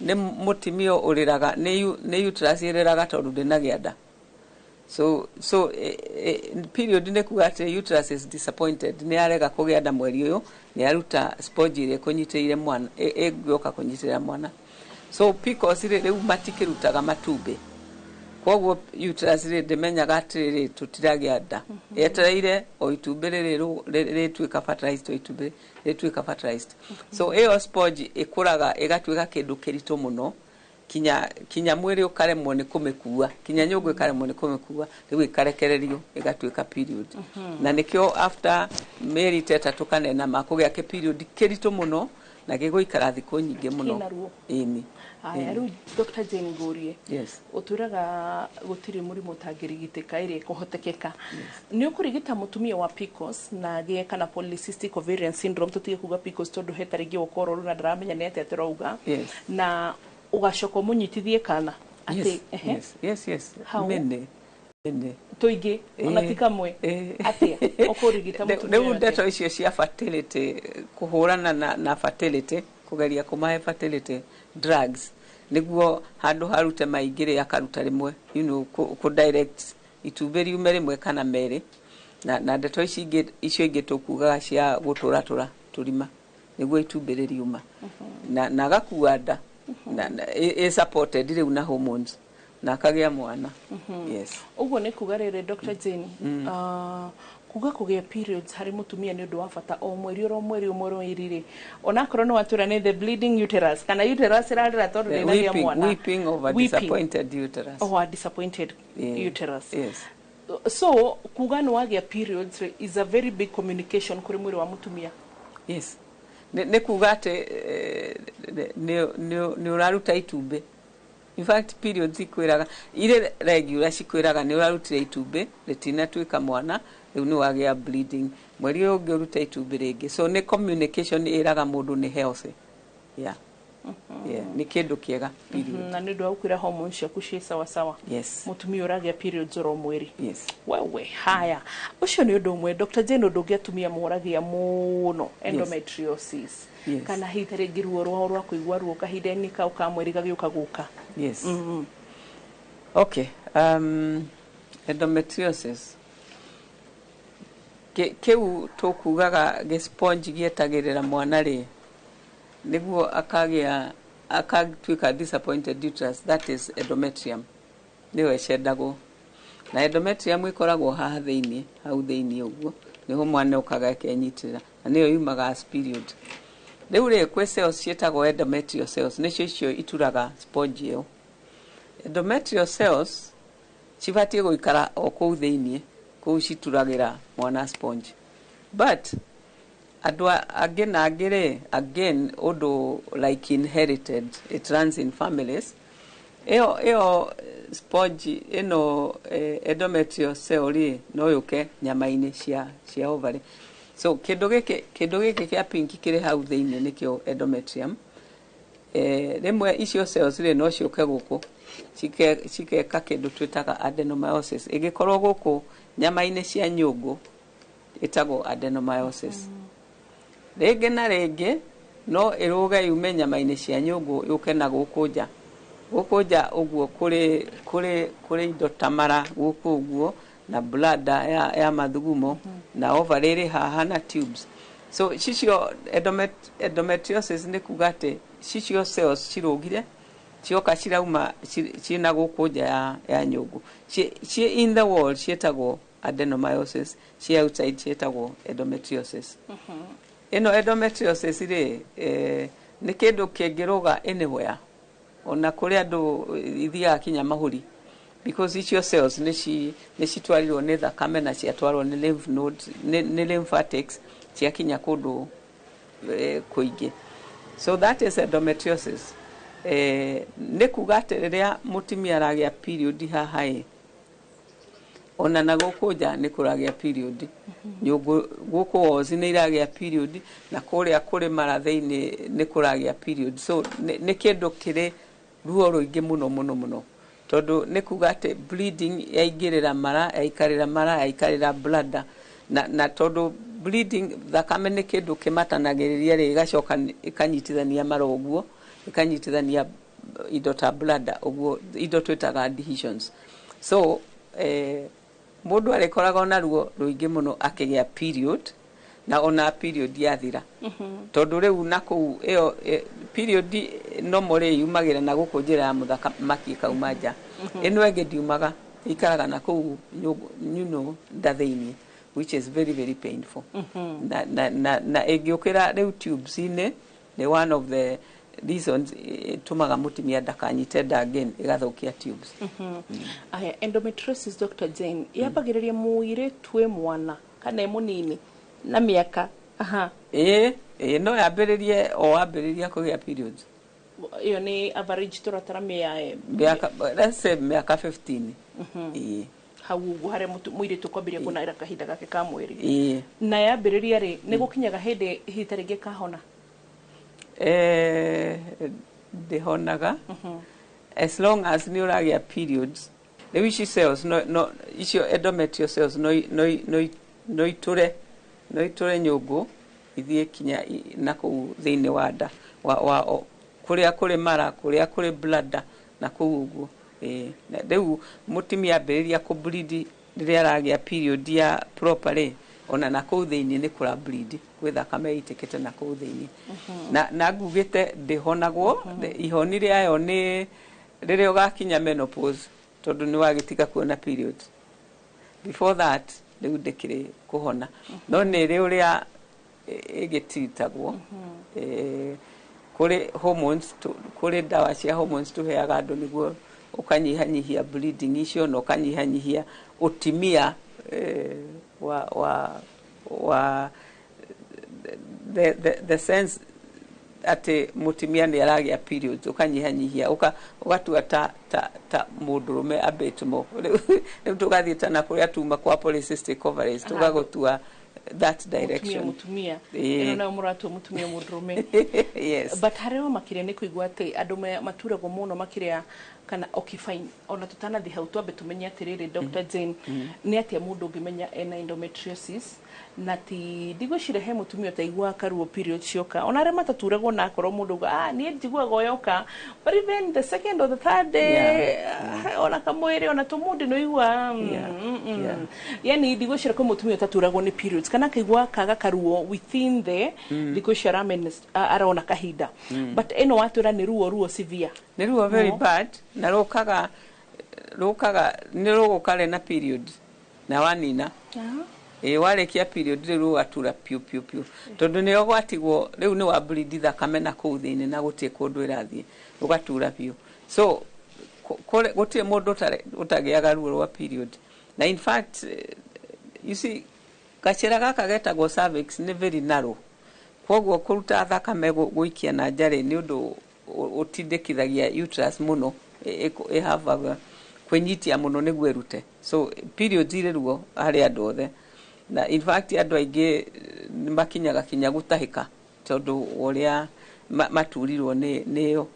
nĩ mũtimia ũrĩraga, nĩ uterus ĩrĩraga tondũ ndĩnagĩa nda. So period nĩ kuga atĩ uterus is disappointed, nĩ yarega kũgĩa nda mweri ũyũ, nĩ yaruta sponge ĩrĩa ĩkũnyitĩrĩire mwana, ĩngĩũka kũnyitĩrĩra mwana. So PCOS rĩ, rĩu matikĩrutaga matumbĩ, koguo uterus rĩ, ndĩmenyaga atĩrĩrĩ tũtiragĩa nda, yetereire o itumbĩ rĩrĩ rĩtuĩka fertilized, o itumbĩ rĩtuĩka fertilized. So ĩyo sponge ĩkũraga ĩgatuĩka kĩndũ kĩritũ mũno kinya mwĩrĩ ũkaremwo nĩ kũmĩkua, kinya nyũngũ ĩkaremwo nĩ kũmĩkua, rĩu ĩkarekererio ĩgatuĩka period. Na nĩkĩo after mĩeri ta 3 kana 4 makũgĩa kĩ period kĩritũ mũno na gĩgũikara thikũ nyingĩ mũno. Kĩna ruo. Ĩni. Aya, rĩu Dr. Jane, ngũrie. Yes. Ũtwĩraga gũtirĩ mũrimũ ũtangĩrigitĩka ĩrĩa ĩkũhotekeka. Nĩ ũkũrigita mũtumia wa PCOS na agĩe kana polycystic ovarian syndrome, tũtige kuga PCOS tondũ he tarĩngĩ ũkorwo na ndaramenya nĩ atĩa tũrauga, na ũgacoka ũmũnyitithie kana atĩ ehe? Yes. How? Many, many. Tũingĩ ona ti kamwe? Atĩa ũkũrigita mũtumia Rĩu ũyũ atĩa? Ndeto icio cia fertility, kũhũrana na fertility, kũgeria kũmahe fertility drugs nĩguo handũ harute maingĩ rĩ, akaruta rĩmwe, kũ direct itumbĩ riume rĩmwe kana merĩ, na ndeto ici ingĩ, icio ingĩ tũkugaga cia gũtũratũra tũrima nĩguo itumbĩ rĩriuma na agakua nda na ĩ supported rĩu na hormones na akagĩa mwana. Yes. Ũguo nĩ kuga rĩrĩ, Dr. Jane, kuga kũgĩa periods harĩ mũtumia nĩ ũndũ wa bata o mweri oro mweri o mweri rĩ, onakorwo nĩ watwĩra nĩ the bleeding uterus kana uterus ĩrarĩra tondũ The ndĩnagĩa weeping, mwana. weeping over Weeping. disappointed uterus. Oh, a disappointed uterus. Yes. So kuga nĩ wagĩa periods rĩ, is a very big communication kũrĩ mwĩrĩ wa mũtumia. Yes. Nĩ kuga atĩ nĩ ũraruta itumbĩ. In fact, periods ikwĩraga, irĩ regular, cikwĩraga nĩ ũrarutire itumbĩ rĩtinatuĩka mwana, rĩu nĩ wagĩa bleeding, mweri ũyũ ũngĩ ũrute itumbĩ rĩngĩ. So nĩ communication ĩraga mũndũ nĩ healthy, yeah. Yeah, nĩ kĩndũ kĩega period. Na nĩ ũndũ wa gũkwĩra hormones ciaku ciĩ sawasawa. Yes. Mũtumia ũragĩa periods oro mweri. Yes. Wewe haya, ũcio nĩ ũndũ ũmwe, Dr. Jane, ũndũ ũngĩ atumia moragia mũno, endometriosis. Yes. Kana hihi ta rĩngĩ ruo rwao rwa kũigua ruo kahinda-inĩ kau ka mweri gagĩũka gũka. Yes. Okay, endometriosis kĩu tũkugaga gĩ sponge gĩetagĩrĩra mwana rĩ, nĩguo akagĩa akatuĩka disappointed uterus, that is endometrium, nĩyo ĩcendagwo. Na endometrium ĩkoragwo haha thĩinĩ, hau thĩinĩ ũguo nĩho mwana ũkaga ĩkenyitĩrĩra, na nĩyo yumaga as period. Rĩu rĩ, kwĩ cells ciĩtagwo endometrial cells, nĩcio icio ituraga sponge ĩyo. Endometrial cells cibatiĩ gũikara o kũu thĩinĩ, kũu cituragĩra mwana sponge, but andũ angĩ na angĩ rĩ, again ũndũ like inherited, it runs in families, ĩyo sponge ĩno, endometrial cell rĩ, no yũke nyama-inĩ cia ovary. So kĩndũ gĩkĩ kĩa pink kĩrĩ hau thĩinĩ nĩkĩo endometrium. Rĩmwe icio cells rĩ, no ciũke gũkũ cikeka kĩndũ twĩtaga adenomyosis. Ĩngĩkorwo gũkũ nyama-inĩ cia nyũngũ, ĩtagwo adenomyosis. Rĩngĩ na rĩngĩ no ĩrũge yume nyama-inĩ cia nyũngũ yũke na gũkũ nja ũguo kũrĩ indo ta mara gũkũ ũguo na bladder ya mathugumo na ovary ĩrĩ haha na tubes. So cicio endometriosis nĩ kuga atĩ cicio cells cirũgire cioka cirauma ciĩna gũkũ nja ya nyũngũ. Ciĩ in the wall ciĩtagwo adenomyosis, ciĩ outside ciĩtagwo endometriosis. Ĩno endometriosis rĩ, nĩ kĩndũ kĩngĩrũga anywhere, ona kũrĩ andũ ithiaga kinya mahũri, because icio cells nĩ citwarirwo nĩ thakame na ciatwarwo nĩ lymph nodes, nĩ lymphatics, ciakinya kũndũ kũingĩ. So that is endometriosis. Nĩ kuga atĩ rĩrĩa mũtumia aragĩa period haha ĩ, ona na gũkũ nja nĩ kũragĩa period, nyũngũ gũkũ walls nĩ iragĩa period, na kũrĩa kũrĩ mara thĩinĩ nĩ kũragĩa period. So nĩ kĩndũ kĩrĩ ruo rũingĩ mũno mũno mũno, tondũ nĩ kuga atĩ bleeding yaingĩrĩra mara, yaikarĩra mara, yaikarĩra bladder, na tondũ bleeding, thakame nĩ kĩndũ kĩmatanagĩrĩria rĩ, ĩgacoka ĩkanyitithania mara ũguo, ĩkanyitithania indo ta bladder ũguo, indo twĩtaga adhesions. So mũndũ arĩkoragwo na ruo rũingĩ mũno akĩgĩa period na ona period yathira, tondũ rĩu na kũu ĩyo period normal rĩ, yumagĩra na gũkũ njĩra ya mũthamaki ĩkauma nja. Ĩno ĩngĩ ndiumaga, ĩikaraga na kũu nda thĩinĩ, which is very very painful. Na ĩngĩũkĩra rĩu tubes-inĩ, nĩ one of the reasons ĩtũmaga mũtumia ndakanyite nda again, ĩgathũkia tubes. Aya, endometriosis, Dr. Jane, yambagĩrĩria mũirĩtu ĩ mwana kana ĩ mũnini na mĩaka aha? Ĩĩ, no yambĩrĩrie o wambĩrĩria kũgĩa periods. Ĩyo nĩ average tũratara mĩa Mĩaka, let's say mĩaka 15, ĩĩ. Hau ũguo harĩa mũirĩtu kwambĩrĩria kuona kahinda gake ka mweri. Ĩĩ. Na yambĩrĩria rĩ, nĩ gũkinyaga hĩndĩ hihi ta rĩngĩ kahona? Ndĩhonaga as long as nĩ ũragĩa periods. Rĩu ici cells no icio endometrial cells no itũre nyũngũ ithiĩ kinya na kũu thĩinĩ wa nda wa kũrĩa kũrĩ mara, kũrĩa kũrĩ bladder na kũu ũguo. Ĩĩ. Na rĩu mũtumia ambĩrĩria kũ bleed rĩrĩa aragĩa period ya proper rĩ, ona na kũu thĩinĩ nĩ kũra bleed, gwĩ thakame ĩitĩkĩte na kũu thĩinĩ. Na ngugĩte ndĩhonagwo. Ihoni rĩayo nĩ rĩrĩa ũgakinya menopause, tondũ nĩ wagĩtiga kuona periods. Before that rĩu ndĩkĩrĩ kũhona, no nĩ ĩrĩ ũrĩa ĩgĩtiritagwo. Kũrĩ hormones, kũrĩ ndawa cia hormones tũheaga andũ nĩguo ũkanyihanyihia bleeding icio na ũkanyihanyihia ũtimia wa the sense atĩ mũtumia nĩ aragĩa periods, ũkanyihanyihia ũgatua ta mũndũrũme a bit more. Rĩu tũgathiĩ ta na kũrĩa tuma kwa polycystic ovaries, tũgagũtua That direction. Mutumia. Ĩĩ. Ĩno nayo mũratua mũtumia mũndũrũme. Yes. But harĩ o makĩria nĩ kũigua atĩ andũ maturagwo mũno makĩria kana, okay, fine, ona tũtanathiĩ hau, twambe tũmenye atĩrĩrĩ, Dr. Jane, nĩ atĩa mũndũ ũngĩmenya ena endometriosis? Na ti ndigwĩciria he mũtumia ũtaiguaga karuo period cioka, ona arĩa mataturagwo, na akorwo mũndũ uga, "Ah, niĩ njiguaga o yoka," but even the second or the third day, ona kamwĩrĩ ona tũmundi nĩ ũiguaga Yani ndigwĩciria kwĩ mũtumia ũtaturagwo nĩ periods kana akaigua kaga karuo within the thikũ icio arona kahinda. But ĩno watwĩra nĩ ruo, ruo severe. Nĩ ruo very No. bad, na rũkaga nĩ rũgũka rĩ na period na wanina. Ĩ warĩkia period rĩu rũgatura piũ piũ piũ, tondũ nĩyo gwatigwo rĩu nĩ wa bleed thakame na kũu thĩinĩ na gũtirĩ kũndũ ĩrathiĩ, rũgatura biũ. So gũtirĩ mũndũ ũtagĩaga ruo rwa period. Na in fact, you see, gacĩra gaka getagwo cervix nĩ very narrow, koguo kũruta thakame gũikia na nja rĩ, nĩ ũndũ ũtindĩkithagia uterus mũno, ĩhavaga kwĩnyitia mũno nĩguo ĩrute. So periods irĩ ruo harĩ andũ othe, na in fact andũ aingĩ nĩ makinyaga kinya gũtahĩka tondũ wa ũrĩa maturirwo nĩ nĩyo.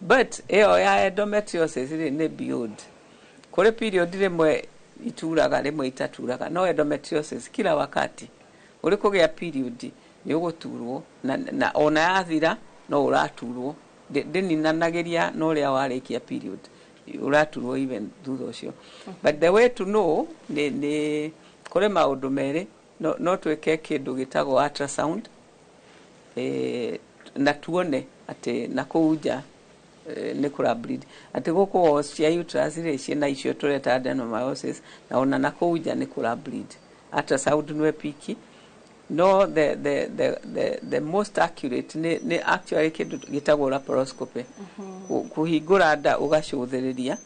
But ĩyo ya endometriosis rĩ, nĩ beyond. Kũrĩ period rĩmwe ituraga, rĩmwe itaturaga, no endometriosis kila wakati ũrĩ kũgĩa period nĩ ũgũturwo, na ona yathira no ũraturwo. Ndĩninanagĩria na ũrĩa warĩkia period, ũraturwo even thutha ũcio. But the way to know nĩ kũrĩ maũndũ merĩ. No twĩke kĩndũ gĩtagwo ultrasound, na tuone atĩ na kũu nja nĩ kũra bleed, atĩ gũkũ walls cia uterus rĩ, ciĩna icio tũreta adenomyosis, na ona na kũu nja nĩ kũra bleed. Ultrasound nĩ piki, no the most accurate nĩ actually kĩndũ gĩtagwo laparoscopy. Kũhingũra nda ũgacũthĩrĩria,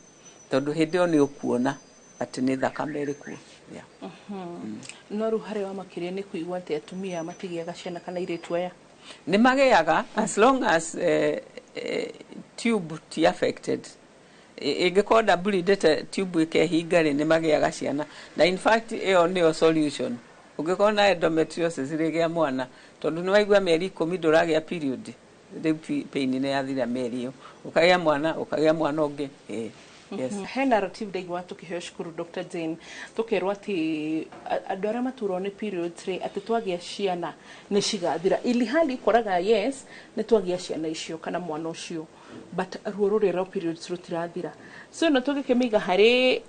tondũ hĩndĩ ĩyo nĩ ũkuona atĩ nĩ thakame ĩrĩ kuo, yeah. No rĩu harĩ wa makĩria nĩ kũigua atĩ atumia matigĩaga ciana kana airĩtu aya. Nĩ magĩaga as long as tube ti affected. Ĩngĩkorwo ndableedĩte tube ĩkehinga rĩ, nĩ magĩaga ciana. Na in fact ĩyo nĩyo solution. Ũngĩkorwo na endometriosis rĩgĩa mwana, tondũ nĩ waigua mĩeri 10 ndũragĩa period, rĩu pain nĩ yathira mĩeri ĩyo, ũkagĩa mwana, ũkagĩa mwana ũngĩ. Yes. He narrative ndaigua tukiheo cukuru, Dr. Jane, tukerwo atĩ andũ arĩa maturwo nĩ periods rĩ, atĩ twagĩa ciana nĩ cigathira, ili hali ikoraga yes, nĩ twagĩa ciana icio kana mwana ũcio, but ruo rũrĩa rwa periods rũtirathira. So ĩno tũgĩkĩmĩiga harĩ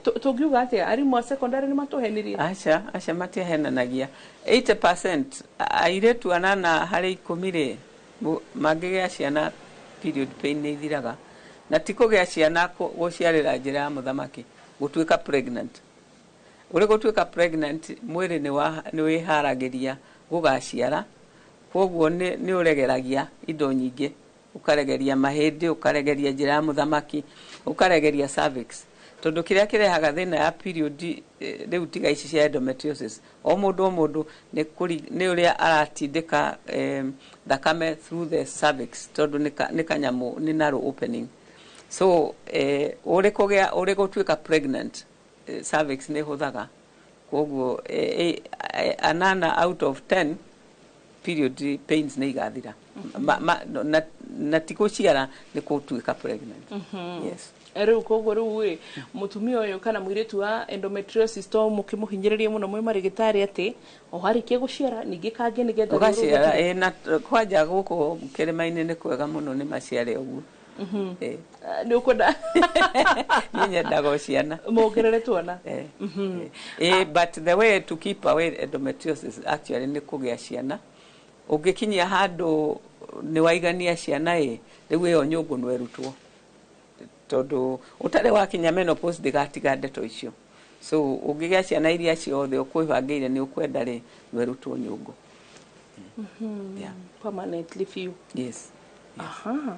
tũngiuga atĩa, arimũ a secondary nĩ matũhenirie? Aca, aca, matiahenanagia. 80%, airĩtu 8 harĩ 10 rĩ, mangĩgĩa ciana period pain nĩ ithiraga. Na ti kũgĩa ciana gũciarĩra njĩra ya mũthamaki, gũtuĩka pregnant. Ũrĩ gũtuĩka pregnant, mwĩrĩ nĩ wĩharagĩria gũgaciara, koguo nĩ ũregeragia indo nyingĩ, ũkaregeria mahĩndĩ, ũkaregeria njĩra ya mũthamaki, ũkaregeria cervix, tondũ kĩrĩa kĩrehaga thĩna ya period, rĩu tiga ici cia endometriosis, o mũndũ nĩ ũrĩa aratindĩka thakame through the cervix, tondũ nĩ kanyamũ, nĩ narrow opening. So ũrĩ kũgĩa, ũrĩ gũtuĩka pregnant, cervix nĩ hũthaga, koguo 8 out of 10 period pains nĩ igathira. Na ti gũciara, nĩ gũtuĩka pregnant, yes. Rĩu koguo rĩu rĩ, mũtumia ũyũ kana mũirĩtu wa endometriosis, to mũkĩmũhinyĩrĩrie mũno mwĩ marĩgĩtarĩ atĩ o harĩkia gũciara ningĩ kangĩ nĩgetha ruo rũu ũgaciara rũthire. Ĩ, na kwanja gũkũ kĩrĩma-inĩ nĩ kwega mũno, nĩ maciare ũguo. Ĩ. Nĩ ũkwenda? Niĩ nyendaga o ciana. Mongerere tuona. Eh, but the way to keep away endometriosis actually nĩ kũgĩa ciana. Ũngĩkinyia handũ nĩ waigania ciana ĩ, rĩu ĩyo nyũngũ no ĩrutwo, tondũ ũtarĩ wakinya menopause ndĩgatiga ndeto icio. So ũngĩgĩa ciana iria ciothe ũkwĩbangĩire nĩ ũkwenda rĩ, no ĩrutwo nyũngũ. Yeah. Permanently biũ? Yes. Aha,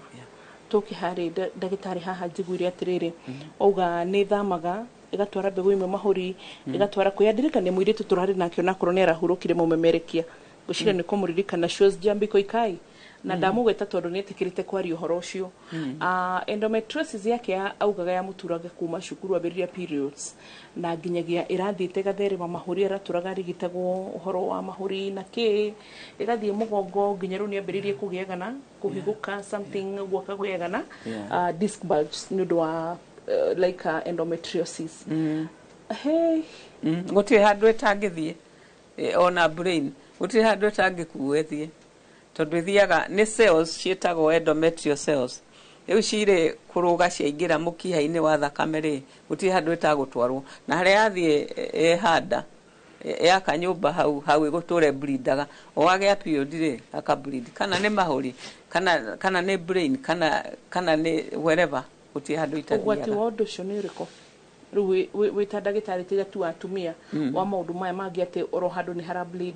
tũke harĩ ndagĩtarĩ haha. Njiguire atĩrĩrĩ, auga nĩ thamaga ĩgatwara mbegũ imwe mahũri, ĩgatwara kwĩ andirikania mũirĩtu tũrarĩ nake, onakorwo nĩ arahurũkire, mũmemerekia, ngwĩciria nĩ kũmũririkana, Shows Jambi Koikai. Na ndamũgweta tondũ nĩ etĩkĩrĩte kwaria ũhoro ũcio. Endometriosis yake augaga yamũturaga kuma cukuru ambĩrĩria periods na nginyagia ĩrathiĩte ĩgatherema mahũri, aratũraga arigitagwo ũhoro wa mahũri na kĩ, ĩgathiĩ mũgongo nginya rĩu nĩ ambĩrĩirie kũgĩaga na kũhigũka something ũguo, akagĩaga na disc bulge nĩ ũndũ wa like endometriosis. Hey. Gũtirĩ handũ ĩtangĩthiĩ. Ona brain gũtirĩ handũ ĩtangĩkuo ĩthiĩ, tondũ ĩthiaga nĩ cells ciĩtagwo endometrial cells. Rĩu cirĩ kũrũga ciaingĩra mũkiha-inĩ wa thakame rĩ, gũtirĩ handũ ĩtagũtwarwo, na harĩa yathiĩ ĩhanda yaka nyũmba hau hau ĩgũtũra ĩblindaga. O wagĩa period rĩ, akableed, kana nĩ mahũri, kana nĩ brain, kana nĩ wherever, gũtirĩ handũ Ũgwati itathiaga. Wa ũndũ ũcio nĩ ũrĩkũ rĩu wĩ ta ndagĩtarĩ, tiga tu atumia, wa maũndũ maya mangĩ atĩ oro handũ nĩ hara bleed?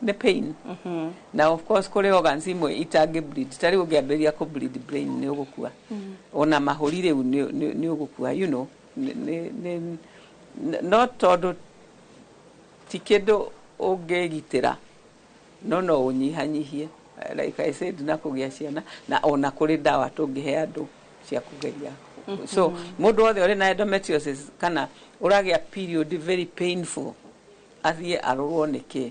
Nĩ pain, na of course kũrĩ organs imwe itangĩ bleed. Ta rĩu ũngĩambĩrĩria kũ bleed brain, nĩ ũgũkua. Ona mahũri rĩu nĩ ũgũkua. No tondũ ti kĩndũ ũngĩgitĩra, no ũnyihanyihie, like I said, na kũgĩa ciana, na ona kũrĩ ndawa tũngĩhe andũ cia kũgeria. So mũndũ wothe ũrĩ na endometriosis kana ũragĩa period very painful, athiĩ arorwo nĩkĩ,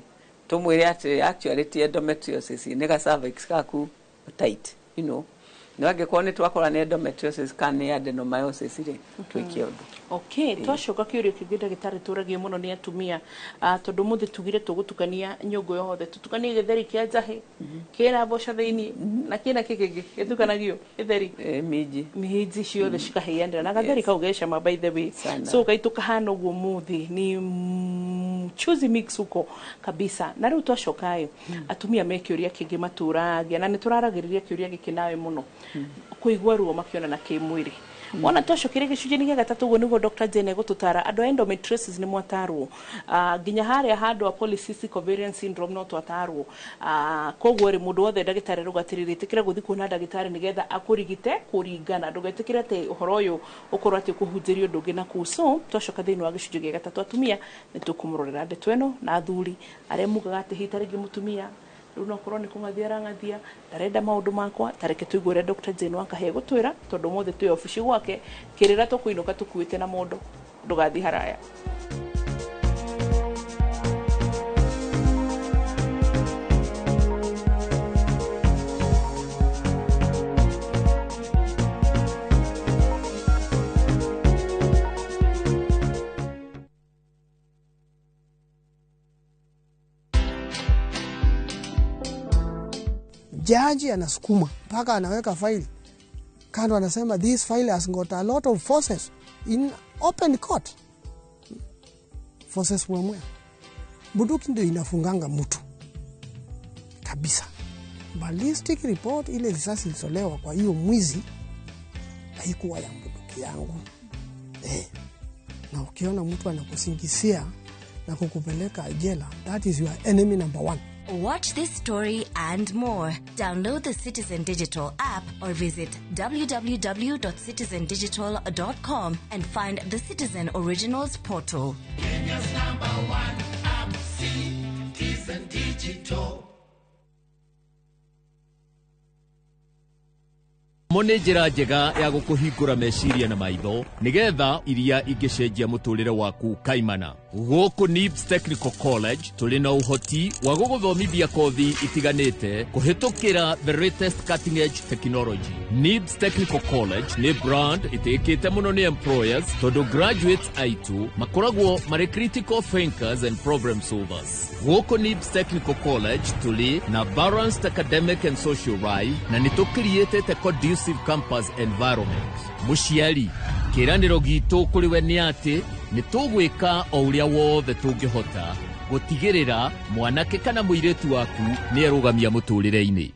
tũmwĩre atĩ actually ti endometriosis, nĩ ga cervix gaku tight. No angĩkorwo nĩ twakora nĩ endometriosis kana nĩ adenomyosis rĩ, twĩke ũndũ. Okay, twacoka kĩũria kĩngĩ, ndagĩtarĩ, tũragio mũno nĩ atumia, tondũ mũthĩ tugire tũgũtukania nyũngũ yothe, tũtukanie gĩtheri kĩa njahĩ kĩna mboco thĩiniĩ na kĩna kĩ kĩngĩ gĩtukanagio gĩtheri. Minji. Minji ciothe cikahĩanĩra na gatheri kau gecama, by the way. Sana. So gaitũ kahana ũguo mũthĩ ni mchuzi mix huko kabisa. Na rĩu twacoka ĩ, atumia me kĩũria kĩngĩ matũragia, na nĩ tũraragĩrĩria kĩũria gĩkĩ nawe mũno, kũigua ruo makĩonana kĩmwĩrĩ. Wona twacokire gĩcunjĩ-inĩ gĩa gatatũ, ũguo nĩguo Dr. Jane egũtũtara. Andũ a endometriosis nĩ mwatarwo, nginya harĩa handũ a polycystic ovarian syndrome no twatarwo. Koguo rĩ, mũndũ wothe, ndagĩtarĩ arauga atĩrĩrĩ, ĩtĩkĩra gũthiĩ kuona ndagĩtarĩ nĩgetha akũrigite kũringana, ndũgetĩkĩre atĩ ũhoro ũyũ ũkorwo atĩ ũkũhunjĩrio ũndũ ũngĩ na kũu. So twacoka thĩinĩ wa gĩcunjĩ gĩa gatatũ, atumia nĩ tũkũmũrorera ndeto ĩno, na athuri arĩa mugaga atĩ hihi ta rĩngĩ mũtumia rĩu no korwo nĩ kũng'athia arang'athia, ndarenda maũndũ makwa. Tareke tũigue ũrĩa Dr. Jane Wakahe gũtwĩra, tondũ ũmũthĩ twĩ obici gwake, kĩrĩra tũkũinũka tũkuĩte na mũndũ. Ndũgathiĩ haraya. Jaji anasukuma mpaka anaweka faili kando, anasema this file has got a lot of forces in open court. Forces mwamwe. Bunduki ndio inafunganga mtu kabisa. Ballistic report, ile risasi ilitolewa kwa hiyo mwizi haikuwa ya bunduki yangu. Na ukiona mtu anakusingizia na kukupeleka jela, that is your enemy number one. Watch this story and more. Download the Citizen Digital app or visit www.citizendigital.com and find the Citizen Originals portal. Kenya's number one app, Citizen Digital. Mo nĩ njĩra njega ya gũkũhingũra meciria na maitho nĩgetha iria ingĩcenjia mũtũrĩre waku kaimana. Gũkũ NIBS Technical College tũrĩ na ũhoti wa gũgũthomithia kothi itiganĩte kũhĩtũkĩra the latest cutting edge technology. NIBS Technical College nĩ brand ĩtĩkĩte mũno nĩ employers, tondũ graduates aitũ makoragwo marĩ critical thinkers and problem solvers. Gũkũ NIBS Technical College tũrĩ na balanced academic and social life, na nĩ tũkiriĩtĩte conducive campus environment. Mũciari, kĩĩranĩro gitũ kũrĩ we nĩ atĩ nĩ tũgwĩka o ũrĩa wothe tũngĩhota gũtigĩrĩra mwanake kana mũirĩtu waku nĩ erũgamia mũtũrĩre-inĩ.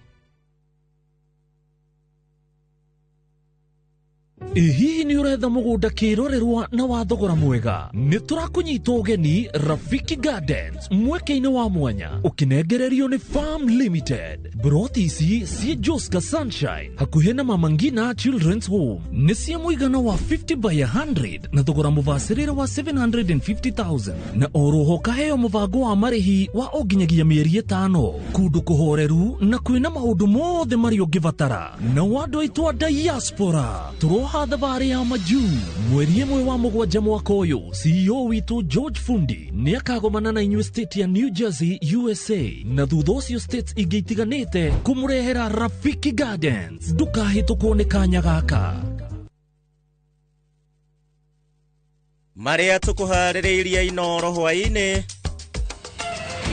Ĩ hihi nĩ ũretha mũgũnda kĩrorerwa na wa thogora mwega? Nĩ tũrakũnyita ũgeni Rafiki Gardens mweke-inĩ wa mwanya ũkĩnengererio nĩ Farm Limited. Broti ici ciĩ Joska Sunshine hakuhĩ na Mama Ngina Children's Home nĩ cia mũigana wa 50 by 100 na thogora mũbacĩrĩre wa 750,000 na oroho kaheo mũbango wa marĩhi wa o nginyagia mĩeri 5 kũndũ kũhoreru na kwĩna maũndũ mothe marĩa ũngĩbatara. Na andũ aitũ a diaspora tũroha thabarĩ ya majuu mweri 1 wa 7 mwaka ũyũ. CEO witũ George Fundi nĩ akagomana na inyuĩ state ya New Jersey USA na thutha ũcio states ingĩ itiganĩte kũmũrehera Rafiki Gardens. Ndũkahĩtũkwo nĩ kanya gaka. Marĩa tũkũharĩrĩirie Inoro hwaĩ-inĩ.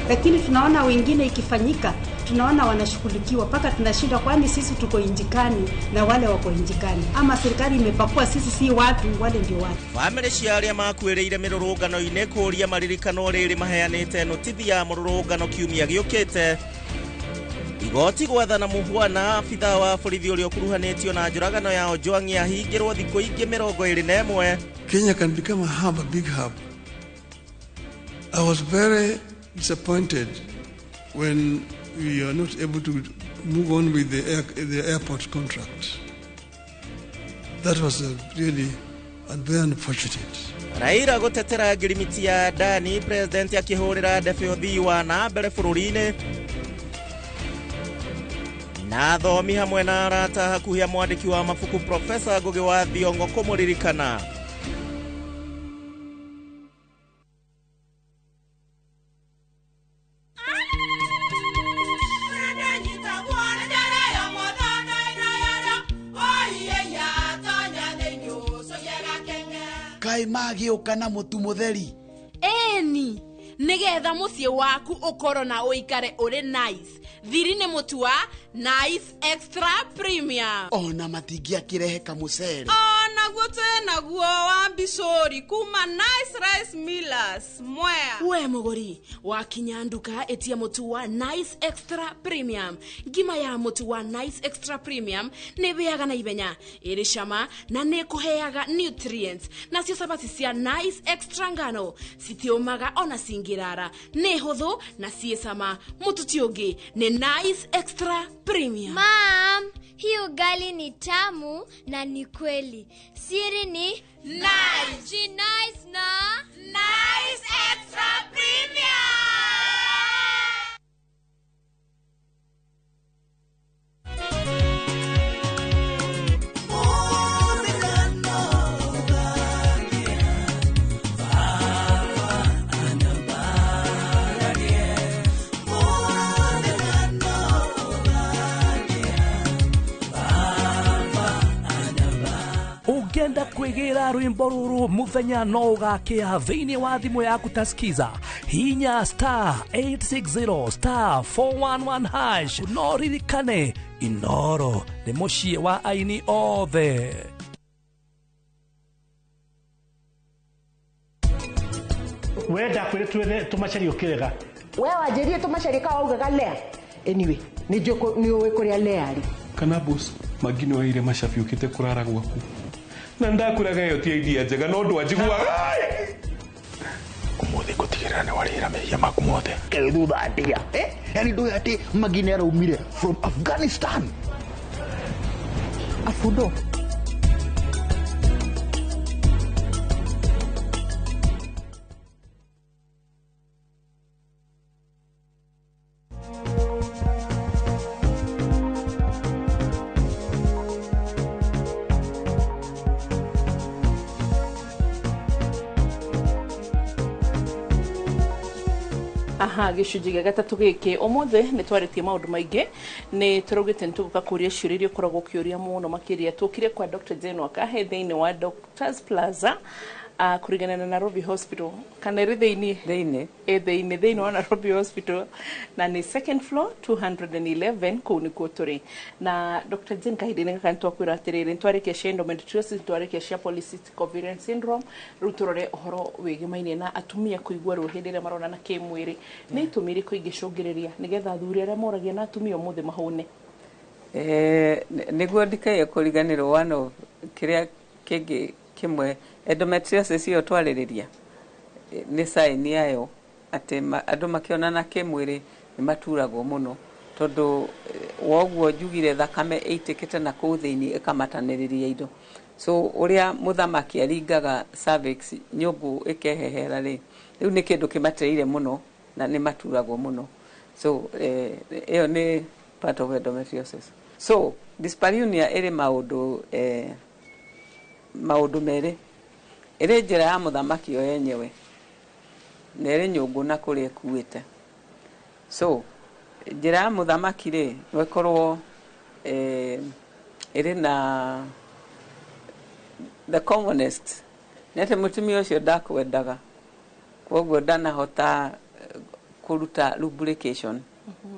Lakini tunaona wengine ikifanyika, tunaona wanashughulikiwa mpaka tunashindwa, kwani sisi tuko injikani na wale wako injikani, ama serikali imepakua sisi si watu, wale ndio watu. Bamĩrĩ cia arĩa makuĩrĩire mĩrũrũngano-inĩ kũũria maririkano rĩrĩ maheanĩte notithi ya mũrũrũngano kiumia gĩũkĩte. Igoti gwathana mũhwana abithaa wa borithi ũrĩa ũkuruhanĩtio na njũragano ya Ojwang ahingĩrwo thikũ ingĩ 21. Kenya can become a hub, a big hub. I was very disappointed when we are not able to move on with the airport contract. That was really very unfortunate. Raila gũtetera ngirimiti ya Adani, president akĩhũrĩra ndebe ũthii wa na mbere bũrũri-inĩ. Na athomi hamwe na arata hakuhĩ a mwandĩki wa mabuku Profesa Ngugi wa Thiong'o kũmũririkana. Kaĩ magĩũka na mũtu mũtheri? Ĩni, nĩgetha mũciĩ waku ũkorwo na ũikare ũrĩ nice. Thiri nĩ mũtu wa Nice Extra Premium. Ona matingĩakĩrehe kamũcere. Onaguo twĩnaguo wa mbicũri kuma Nice Rice Millers Mwea. We mũgũri wakinya nduka ĩtia mũtu wa Nice Extra Premium. Ngima ya mũtu wa Nice Extra Premium nĩ ĩhĩaga na ihenya, ĩrĩ cama na nĩ ĩkũheaga nutrients. Nacio cabaci cia Nice Extra ngano citiũmaga ona cingĩrara, nĩ hũthũ na ciĩ cama. Mũtu ti ũngĩ nĩ Nice Extra Premium. Mom, hii ugali ni tamu na ni kweli. Siri ni Nice. Nice na Nice Extra Premium. Ũngĩenda kwĩgĩra rwĩmbo rũrũ mũthenya no ũgakĩa thĩinĩ wa thimũ yaku ta skiza hinya star 860 star 411 hash. No ririkane Inoro nĩ mũciĩ wa aini othe. We ndakwĩre twethe tũmacarie ũkĩrega. We wanjĩrire tũmacarie ka waugaga lea. Anyway, nĩ ũĩ kũrĩa lea arĩ. Kana boss Magi nĩ waire macabi ũkĩte kũrara gwaku. Na ndakwĩraga ĩyo ti idea njega no ndwanjiguaga. Ũmũthĩ ngũtigĩrĩra nĩ warĩhĩra mehia maku mothe. Kaĩ thutha atĩa? Yani ndũĩ atĩ Magi nĩ araumire from Afghanistan. Afundo. Aha, gĩcunjĩ gĩa gatatũ gĩkĩ ũmũthĩ nĩ twarĩtie maũndũ maingĩ, nĩ tũraugĩte nĩ tũgũka kũria ciũria iria ũkoragwo ũkĩũria mũno makĩria. Tũkire kwa Dr. Jane Wakahe thĩinĩ wa Doctors Plaza kũringana na Nairobi Hospital, kana ĩrĩ thĩinĩ thĩinĩ thĩinĩ wa Nairobi Hospital, na nĩ second floor 211 kũu nĩkuo tũrĩ. Na Dr. Jane, kahinda-inĩ gaka nĩ twakwĩra atĩrĩrĩ, nĩ twarĩkia cia endometriosis, nĩ twarĩkia cia polycystic ovarian syndrome, rĩu tũrore ũhoro wĩgĩmainie na atumia kũigua ruo hĩndĩ ĩrĩa maronana kĩmwĩrĩ. Nĩ itũmi irĩkũ ingĩcũngĩrĩria nĩgetha athuri arĩa moragia na atumia ũmũthĩ mahũne? Nĩguo ndikaye kũriganĩrwo, one of kĩrĩa Kĩngĩ kĩmwe, endometriosis ĩyo twarĩrĩria, nĩ sign yayo atĩ andũ makĩonana kĩmwĩrĩ nĩ maturagwo mũno, tondũ woguo njugire thakame ĩitĩkĩte na kũu thĩinĩ ĩkamatanĩrĩria indo. So ũrĩa mũthamaki aringaga cervix, nyũngũ ĩkehehera rĩ, rĩu nĩ kĩndũ kĩmateire mũno na nĩ maturagwo mũno. So ĩyo nĩ part of endometriosis. So dyspareunia ĩrĩ maũndũ merĩ: ĩrĩ njĩra ya mũthamaki yo yenyewe na ĩrĩ nyũngũ na kũrĩa ĩkuĩte. So njĩra ya mũthamaki rĩ, no ĩkorwo ĩrĩ na, the commonest nĩ atĩ mũtumia ũcio ndakwendaga, koguo ndanahota kũruta lubrication,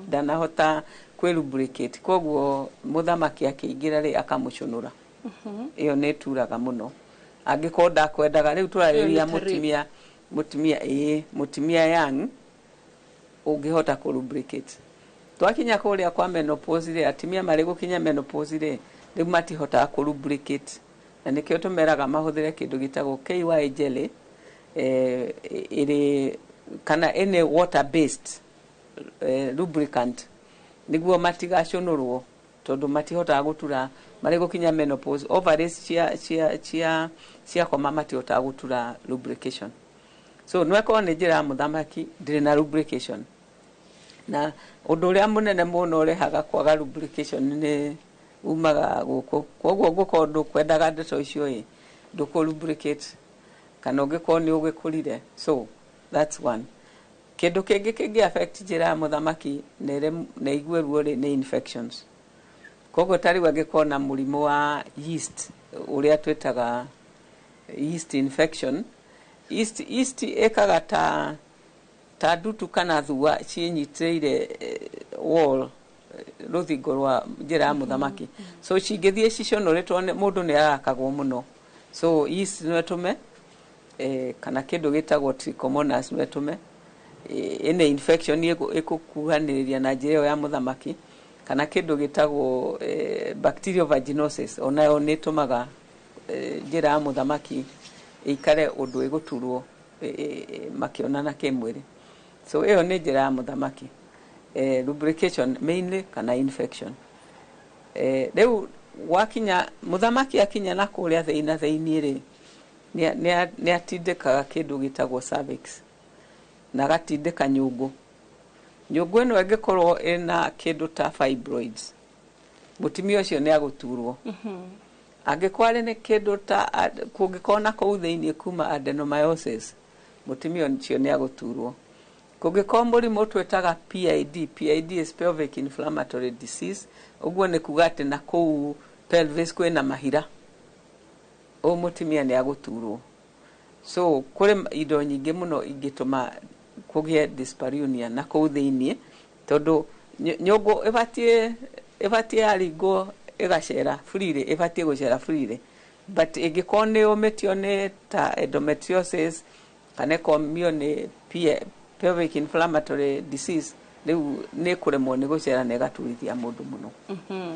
ndanahota kwĩ lubricate, koguo mũthamaki akĩingĩra rĩ, akamũcũnũra. Ĩyo nĩ ĩturaga mũno angĩkorwo ndakwendaga. Rĩu tũrarĩrĩria Ĩyo nĩ ta rape. Mũtumia, ĩĩ, mũtumia young ũngĩhota kũ lubricate. Twakinya kũrĩa kwa menopause rĩ, atumia marĩ gũkinya menopause rĩ, rĩu matihotaga kũ lubricate, na nĩkĩo tũmeraga mahũthĩre kĩndũ gĩtagwo KY jelly, ĩrĩ kana any water based lubricant, nĩguo matigacũnũrwo, tondũ matihotaga gũtura marĩ gũkinya menopause. Ovaries cia ciakoma, matihotaga gũtura lubrication. So no ĩkorwo nĩ njĩra ya mũthamaki ndĩrĩ na lubrication. Na ũndũ ũrĩa mũnene mũno ũrehaga kwaga lubrication nĩ umaga gũkũ. Koguo ũngĩkorwo ndũkwendaga ndeto icio ĩ, ndũkũ lubricate, kana ũngĩkorwo nĩ ũgĩkũrire. So that's one. Kĩndũ kĩngĩ kĩngĩ affect njĩra ya mũthamaki na igue ruo rĩ, nĩ infections. Koguo ta rĩu angĩkorwo na mũrimũ wa yeast, ũrĩa twĩtaga yeast infection, yeast ĩkaga ta ndutu kana thua ciĩnyitĩrĩire wall, rũthingo rwa njĩra ya mũthamaki. So cingĩthiĩ ciconũrĩtwo, mũndũ nĩ arakagwo mũno. So yeast no ĩtũme, kana kĩndũ gĩtagwo trichomonas no ĩtũme ĩne infection ĩkũkuhanĩrĩria na njĩra ĩyo ya mũthamaki, kana kĩndũ gĩtagwo bacterial vaginosis, onayo nĩ ĩtũmaga njĩra ya mũthamaki ĩikare ũndũ ĩgũturwo makĩonana kĩmwĩrĩ. So ĩyo nĩ njĩra ya mũthamaki, lubrication mainly kana infection. Rĩu gwakinya mũthamaki akinya na kũrĩa thĩinĩ na thĩinĩ rĩ, nĩ atindĩkaga kĩndũ gĩtagwo cervix na agatindĩka nyũngũ. Nyũngũ ĩno ĩngĩkorwo ĩna kĩndũ ta fibroids, mũtumia ũcio nĩ agũturwo. Angĩkorwo arĩ nĩ kĩndũ ta kũngĩkorwo na kũu thĩinĩ kuma adenomyosis, mũtumia ũcio nĩ agũturwo. Kũngĩkorwo mũrimũ twĩtaga PID, PID is pelvic inflammatory disease, ũguo nĩ kuga atĩ na kũu pelvis kwĩna mahira, ũyũ mũtumia nĩ agũturwo. So kũrĩ indo nyingĩ mũno ingĩtũma kũgĩe dyspareunia na kũu thĩinĩ, tondũ nyũngũ ĩbatiĩ yaringwo ĩgacera freely, ĩbatiĩ gũcera freely, but ĩngĩkorwo nĩ ũmĩtio nĩ ta endometriosis kana ĩkomio nĩ pelvic inflammatory disease, rĩu nĩ kũremwo nĩ gũcera na ĩgaturithia mũndũ mũno.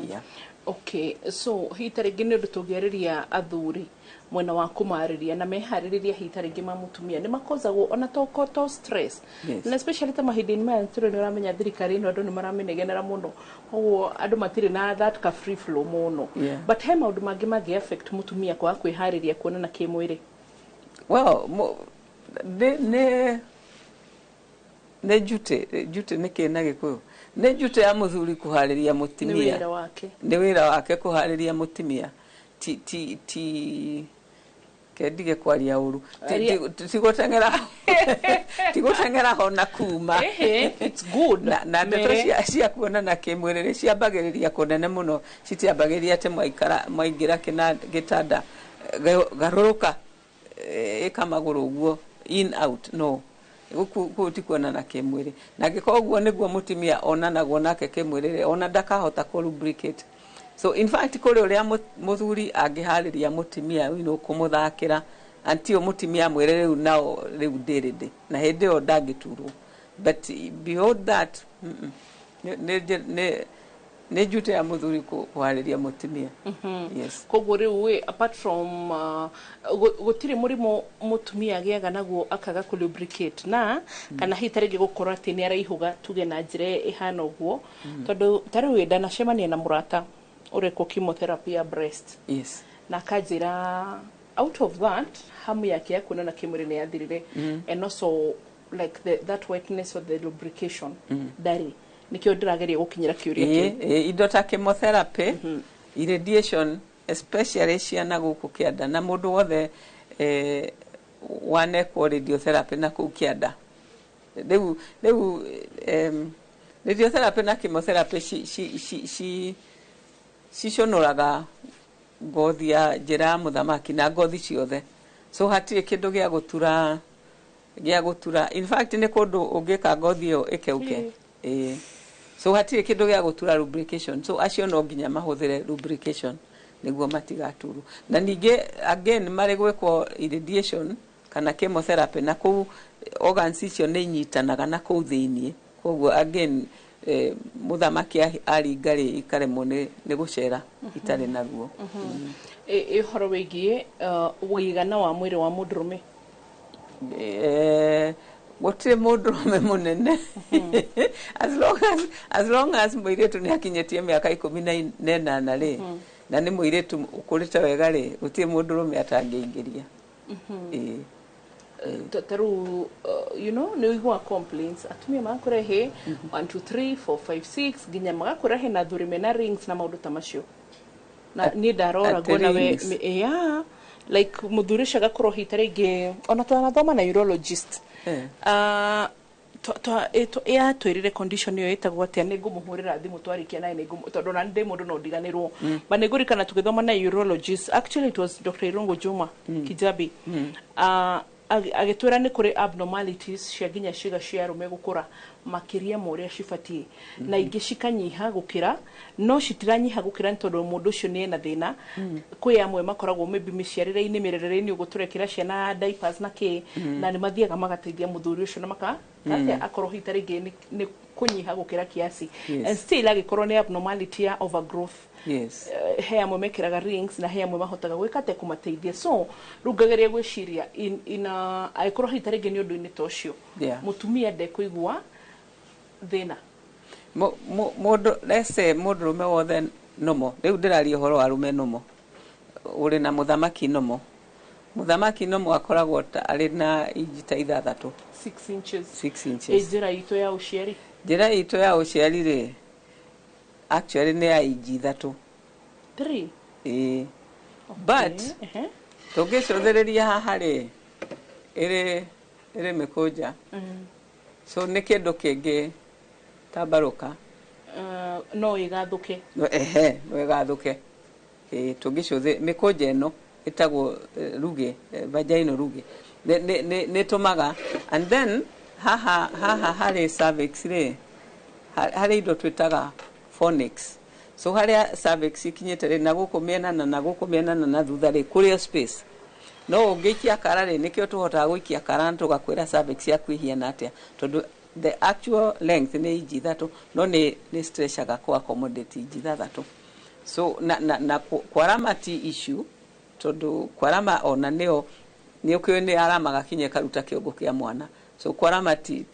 Yeah. Okay, so hita rĩngĩ nĩ ũndũ tũngĩarĩria athuri mwena wa kũmarĩria na meharĩrĩria, hita rĩngĩ ma mũtumia nĩ makozagwo ona to stress, na especially ta mahinda-inĩ maya tũrĩ, nĩ ũramenya thirikari ĩno andũ nĩ maramĩnegenera mũno, koguo andũ matirĩ na that ka free flow mũno. But he maũndũ mangĩ mangĩ affect mũtumia kwaga kwĩharĩria kuonana kĩmwĩrĩ? Well, nĩ duty. Duty nĩ kĩ na Gĩkũyũ? Nĩ duty ya mũthuri kũharĩria Nĩ mũtumia. Wĩra wake. Nĩ wĩra wake kũharĩria mũtumia. Ti kendige kwaria ũru. Ti gũteng'era ho na kuma. Ehe, it's good. Na ndeto Mere. cia kuonana kĩmwĩrĩ nĩ ciambagĩrĩria kũnene mũno, citiambagĩrĩria atĩ mwaikara mwaingĩra gĩtanda, garũrũka, ĩka magũrũ ũguo, in out, no kũu ti kuonana kĩmwĩrĩ. Na angĩkorwo ũguo nĩguo mũtumia onanagwo nake kĩmwĩrĩ rĩ, ona ndakahota kũ lubricate. So in fact kũrĩ ũrĩa mũthuri angĩharĩria mũtumia, kũmũthakĩra until mũtumia amwĩre rĩu nao rĩu ndĩ ready, na hĩndĩ ĩyo ndangĩturwo. But beyond that, nĩ Nĩ duty ya mũthuri kũharĩria mũtumia. Yes. Koguo rĩu ĩ, apart from gũtirĩ mũrimũ mũtumia agĩaga naguo akaga kũ lubricate na kana hihi ta rĩngĩ gũkorwo atĩ nĩ araihũga, tuge na njĩra ĩhana ũguo, tondũ ta rĩu ĩ, ndanacemania na mũrata ũrekwo chemotherapy ya breast na akanjĩra out of that hamu yake ya kuonana kĩmwĩrĩ nĩ yathirire and also like that wetness or the lubrication ndarĩ. Nĩkĩo ndĩrageria gũkinyĩra kĩũria kĩu. Ĩ, indo ta chemotherapy, irradiation, especially ciana gũkũ kĩanda na mũndũ wothe wanekwo radiotherapy na kũu kĩanda. Rĩu radiotherapy na chemotherapy ciconũraga ngothi ya njĩra ya mũthamaki na ngothi ciothe, so hatirĩ kĩndũ gĩa gũtura. In fact, nĩ kũndũ ũngĩka ngothi ĩyo ĩkeuke. Ĩĩ, so hatirĩ kĩndũ gĩa gũtura lubrication, so acio no nginya mahũthĩre lubrication nĩguo matigaturwo. Na ningĩ again, marĩ gwĩkwo irradiation kana chemotherapy na kũu, organs icio nĩ inyitanaga na kũu thĩiniĩ, koguo again mũthamaki aringa rĩ, ikaremwo nĩ gũcera itarĩ na ruo. Ĩ ũhoro wĩgiĩ ũigana wa mwĩrĩ wa mũndũrũme? Gũtirĩ mũndũrũme mũnene, as long as mũirĩtu nĩ akinyĩtie mĩaka 18 rĩ, na nĩ mũirĩtu ũkũrĩte wega rĩ, gũtirĩ mũndũrũme atangĩingĩria. Ĩĩ. Ta rĩu nĩ ũiguaga complaints, atumia magakũrehe 1 2 3 4 5 6, nginya magakũrehe na athuri mena rings na maũndũ ta macio, na niĩ ndarora Atĩ nguona we rings? Yeah, like mũthuri ũcio agakorwo hihi ta rĩngĩ ona twanathoma na urologist. Yatwĩrire condition ĩyo ĩtagwo atĩa? Nĩ ngũmũhũrĩra thimũ twarĩkia naye, tondũ ona ndĩ mũndũ no ndiganĩrwo. But nĩ ngũririkana tũgĩthoma na urologist, actually it was Dr. Irungu Juma Kijabi, agĩtwĩra nĩ kũrĩ abnormalities cia nginya ciĩga cia arũme gũkũra makĩria ma ũrĩa cibatiĩ, na ingĩ cikanyiha gũkĩra, no citiranyiha gũkĩra nĩ tondũ mũndũ ũcio nĩ ena thĩna. Kwĩ amwe makoragwo maybe mĩciarĩre-inĩ, mĩrerere-inĩ, ũguo tũrekĩra ciana diapers na kĩ, na nĩ mathiaga magateithia mũthuri ũcio na maka atĩa akorwo hihi ta rĩngĩ nĩ kũnyiha gũkĩra kiasi and still agĩkorwo nĩ abnormality ya overgrowth. He amwe mekĩraga rings na he amwe mahotaga gwĩka atĩa kũmateithia. So rĩu ngageria gwĩciria angĩkorwo hihi ta rĩngĩ nĩ ũndũ-inĩ ta ũcio, mũtumia ndekũigua thĩna. Mũndũ, let's say mũndũrũme wothe nomo, rĩu ndĩraria ũhoro wa arũme nomo, ũrĩ na mũthamaki nomo, mũthamaki nomo akoragwo ta arĩ na inji ta 6. 6 inches. 6 Ĩ, inches. Njĩra itũ ya ũciari? Njĩra itũ ya ũciari rĩ, actually nĩ ya inji 3. 3? Ĩĩ, but tũngĩcũthĩrĩria haha rĩ, ĩrĩ mĩkũnja, so nĩ kĩndũ kĩngĩ tambarũka. No ĩgathũke. No, ehe, no ĩgathũke. Ĩĩ, tũngĩcũthĩ mĩkũnja ĩno ĩtagwo rugĩ, vaginal rugĩ, nĩ ĩtũmaga. And then haha harĩ cervix rĩ, harĩ indo twĩtaga fornix, so harĩa cervix ikinyĩte rĩ, na gũkũ mĩena na gũkũ mĩena na thutha rĩ, kũrĩ o space no ũngĩikia kara rĩ, nĩkĩo tũhotaga gũikia kara na tũgakwĩra cervix yaku ĩhiana atĩa, tondũ the actual length nĩ inji 3, no nĩ stretchaga kũ accommodate inji 6. So na kwarama ti issue, tondũ kwarama ona nĩo nĩ ũkĩũĩ nĩ aramaga kinya ĩkaruta kĩongo kĩa mwana, so kwarama ti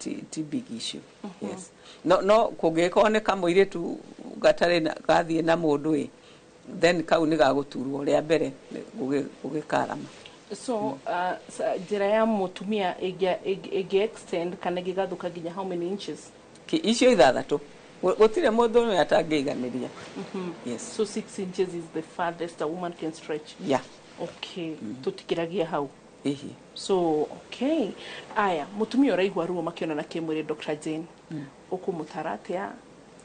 big issue. Yes, no kũngĩkorwo nĩ kamũirĩtu gatarĩ gathiĩ na mũndũ ĩ, then kau nĩ gagũturwo rĩa mbere gũgĩkarama. So njĩra ya mũtumia ĩngĩ extend kana ĩngĩgathũka nginya how many inches? Icio 6. Gũtirĩ mũndũ ũmwe atangĩiganĩria. Yes. So 6 inches is the farthest a woman can stretch? Yeah. Okay, tũtikĩragia hau. Ihi. So okay, aya, mũtumia ũraigua ruo makĩonana kĩmwĩrĩ, Dr. Jane, ũkũmũtara atĩa?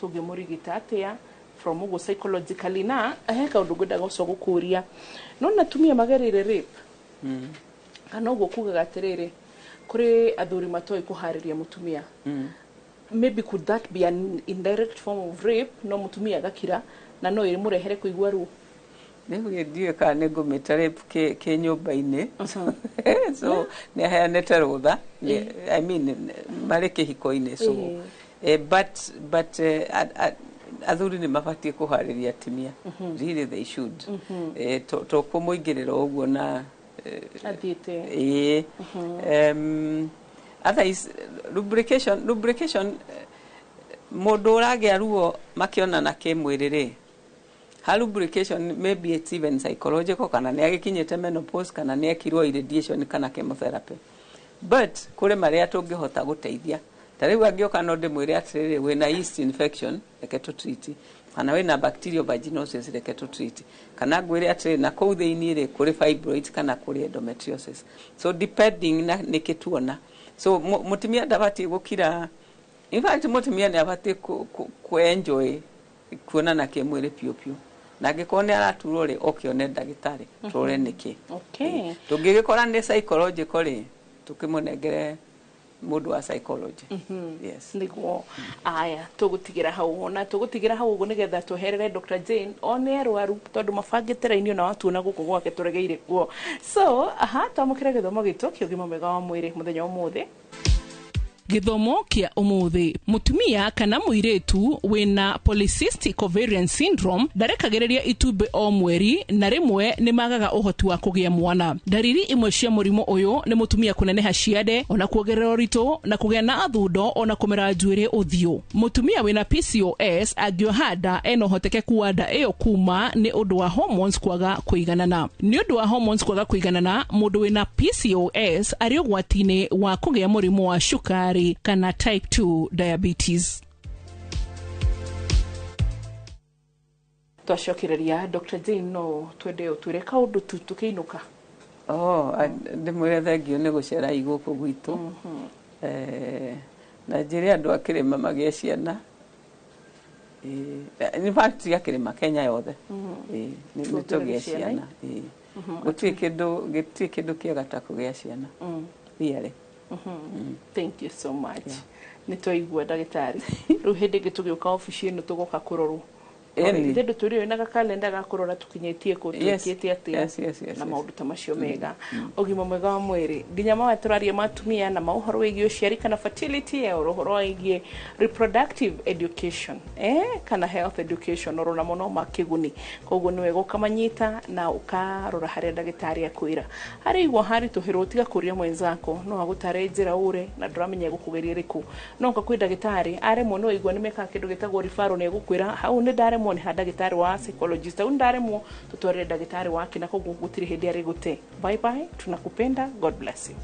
Tũngĩmũrigita atĩa from ũguo psychologically? Na he kaũndũ ngwendaga ũcio gũkũria, no na atumia magereire rape, kana ũguo kugaga atĩrĩrĩ, kũrĩ athuri matoĩ kũharĩria mũtumia, maybe could that be an indirect form of rape, no mũtumia agakira na no ĩmũrehere kũigua ruo? Rĩu ndiũĩ kana nĩ ngũmĩta rape kĩ nyũmba-inĩ, so nĩ aheanĩte rũtha, I mean, marĩ kĩhiko-inĩ, so but Athuri nĩ mabatiĩ kũharĩria atumia. Really they should. To kũmũingĩrĩra ũguo na athiĩte. Ĩĩ. Otherwise lubrication, mũndũ ũragĩa ruo makĩonana kĩmwĩrĩ rĩ, ha lubrication, maybe it's even psychological, kana nĩ agĩkinyĩte menopause, kana nĩ ekirwo irradiation kana chemotherapy, but kũrĩ marĩa tũngĩhota gũteithia. Ta rĩu angĩũka no ndĩmwĩre atĩrĩrĩ, wĩna yeast infection, reke tũtreat, kana wĩna bacterial vaginosis, reke tũtreat, kana ngwĩre atĩrĩrĩ, na kũu thĩinĩ rĩ, kũrĩ fibroids kana kũrĩ endometriosis, so depending na nĩkĩ tuona. So mũtumia ndabatiĩ gũkira. In fact, mũtumia nĩ abatiĩ ku enjoy kuonana kĩmwĩrĩ piũ piũ, na angĩkorwo nĩ araturwo rĩ, oke one ndagĩtarĩ tũrore nĩkĩ. Tũngĩgĩkora nĩ psychological rĩ, tũkĩmũnengere mũndũ wa psychology. Yes. Niguo. Aya, tũgũtigĩra hau, na tũgũtigĩra hau ũguo nĩgetha tweherere Dr. Jane one arwaru, tondũ mabangĩte raini ona watuona gũkũ gwake tũregeire kuo. So aha, twamũkĩra gĩthomo gitũ kĩa ũgima mwega wa mwĩrĩ mũthenya wa ũmũthĩ. Gĩthomo kĩa ũmũthĩ: mũtumia kana mũirĩtu wĩna polycystic ovarian syndrome ndarekagĩrĩria itumbĩ o mweri, na rĩmwe nĩ magaga ũhoti wa kũgĩa mwana. Ndariri imwe cia mũrimũ ũyũ nĩ mũtumia kũneneha ciande, ona kuongerera ũritũ, na kũgĩa na athundo, ona kũmera njuĩrĩ ũthiũ. Mũtumia wĩna PCOS angĩoha nda, ena ũhotekeku wa nda ĩyo kuma nĩ ũndũ wa hormones kwaga kũiganana. Nĩ ũndũ wa hormones kwaga kũiganana, mũndũ wĩna PCOS arĩ ũgwati-inĩ wa kũgĩa mũrimũ wa cukari kana type 2 diabetes. Twacokereria Dr. Jane, no twende ũtwĩre kaũndũ tu tũkĩinũka. Oh, ndĩmwĩre thengio nĩ gũcera igũkũ gwitũ. Na njĩre andũ a kĩrĩma magĩe ciana. In fact, ti a kĩrĩma, Kenya yothe. Nĩ Tuongerere tũgĩe ciana. ciana. Gũtirĩ kĩndũ kĩega ta kũgĩa ciana. Really. Thank you so much. Nĩ twaigua ndagĩtarĩ. Rĩu hĩndĩ ĩngĩ tũgĩũka obici ĩno tũgoka kũrorwo. Ĩni. Ithe ndũ na gakalenda ga kũrora tũkinyĩtie kũ, twĩkĩte atĩa, na maũndũ ta macio mega. Ũgima mwega wa mwĩrĩ nginya mawe tũraria ma atumia na maũhoro wĩgiĩ ũciari kana fertility, oro ũhoro wĩgiĩ reproductive education, kana health education, oro namo no makĩguni. Koguo nĩ wega ũkamanyita na ũkarora harĩa ndagĩtarĩ akwĩra. Harĩ igua haritũhĩrwo, tiga kũria mwenzako, no agũtare njĩra ũre na ndũramenya ĩgũkũgeria ĩrĩkũ. No ũka kwĩ ndagĩtarĩ, aremwo nĩ waigua nĩ mekaga kĩndũ gĩtagwo referral, nĩ egũkwĩra hau nĩ ndaremwo nĩ ha ndagĩtarĩ wa psychologist, hau nĩ ndaremwo tũtwarĩre ndagĩtarĩ wake, na koguo gũtirĩ hĩndĩ arĩgũte. Bye bye, tunakupenda, God bless you.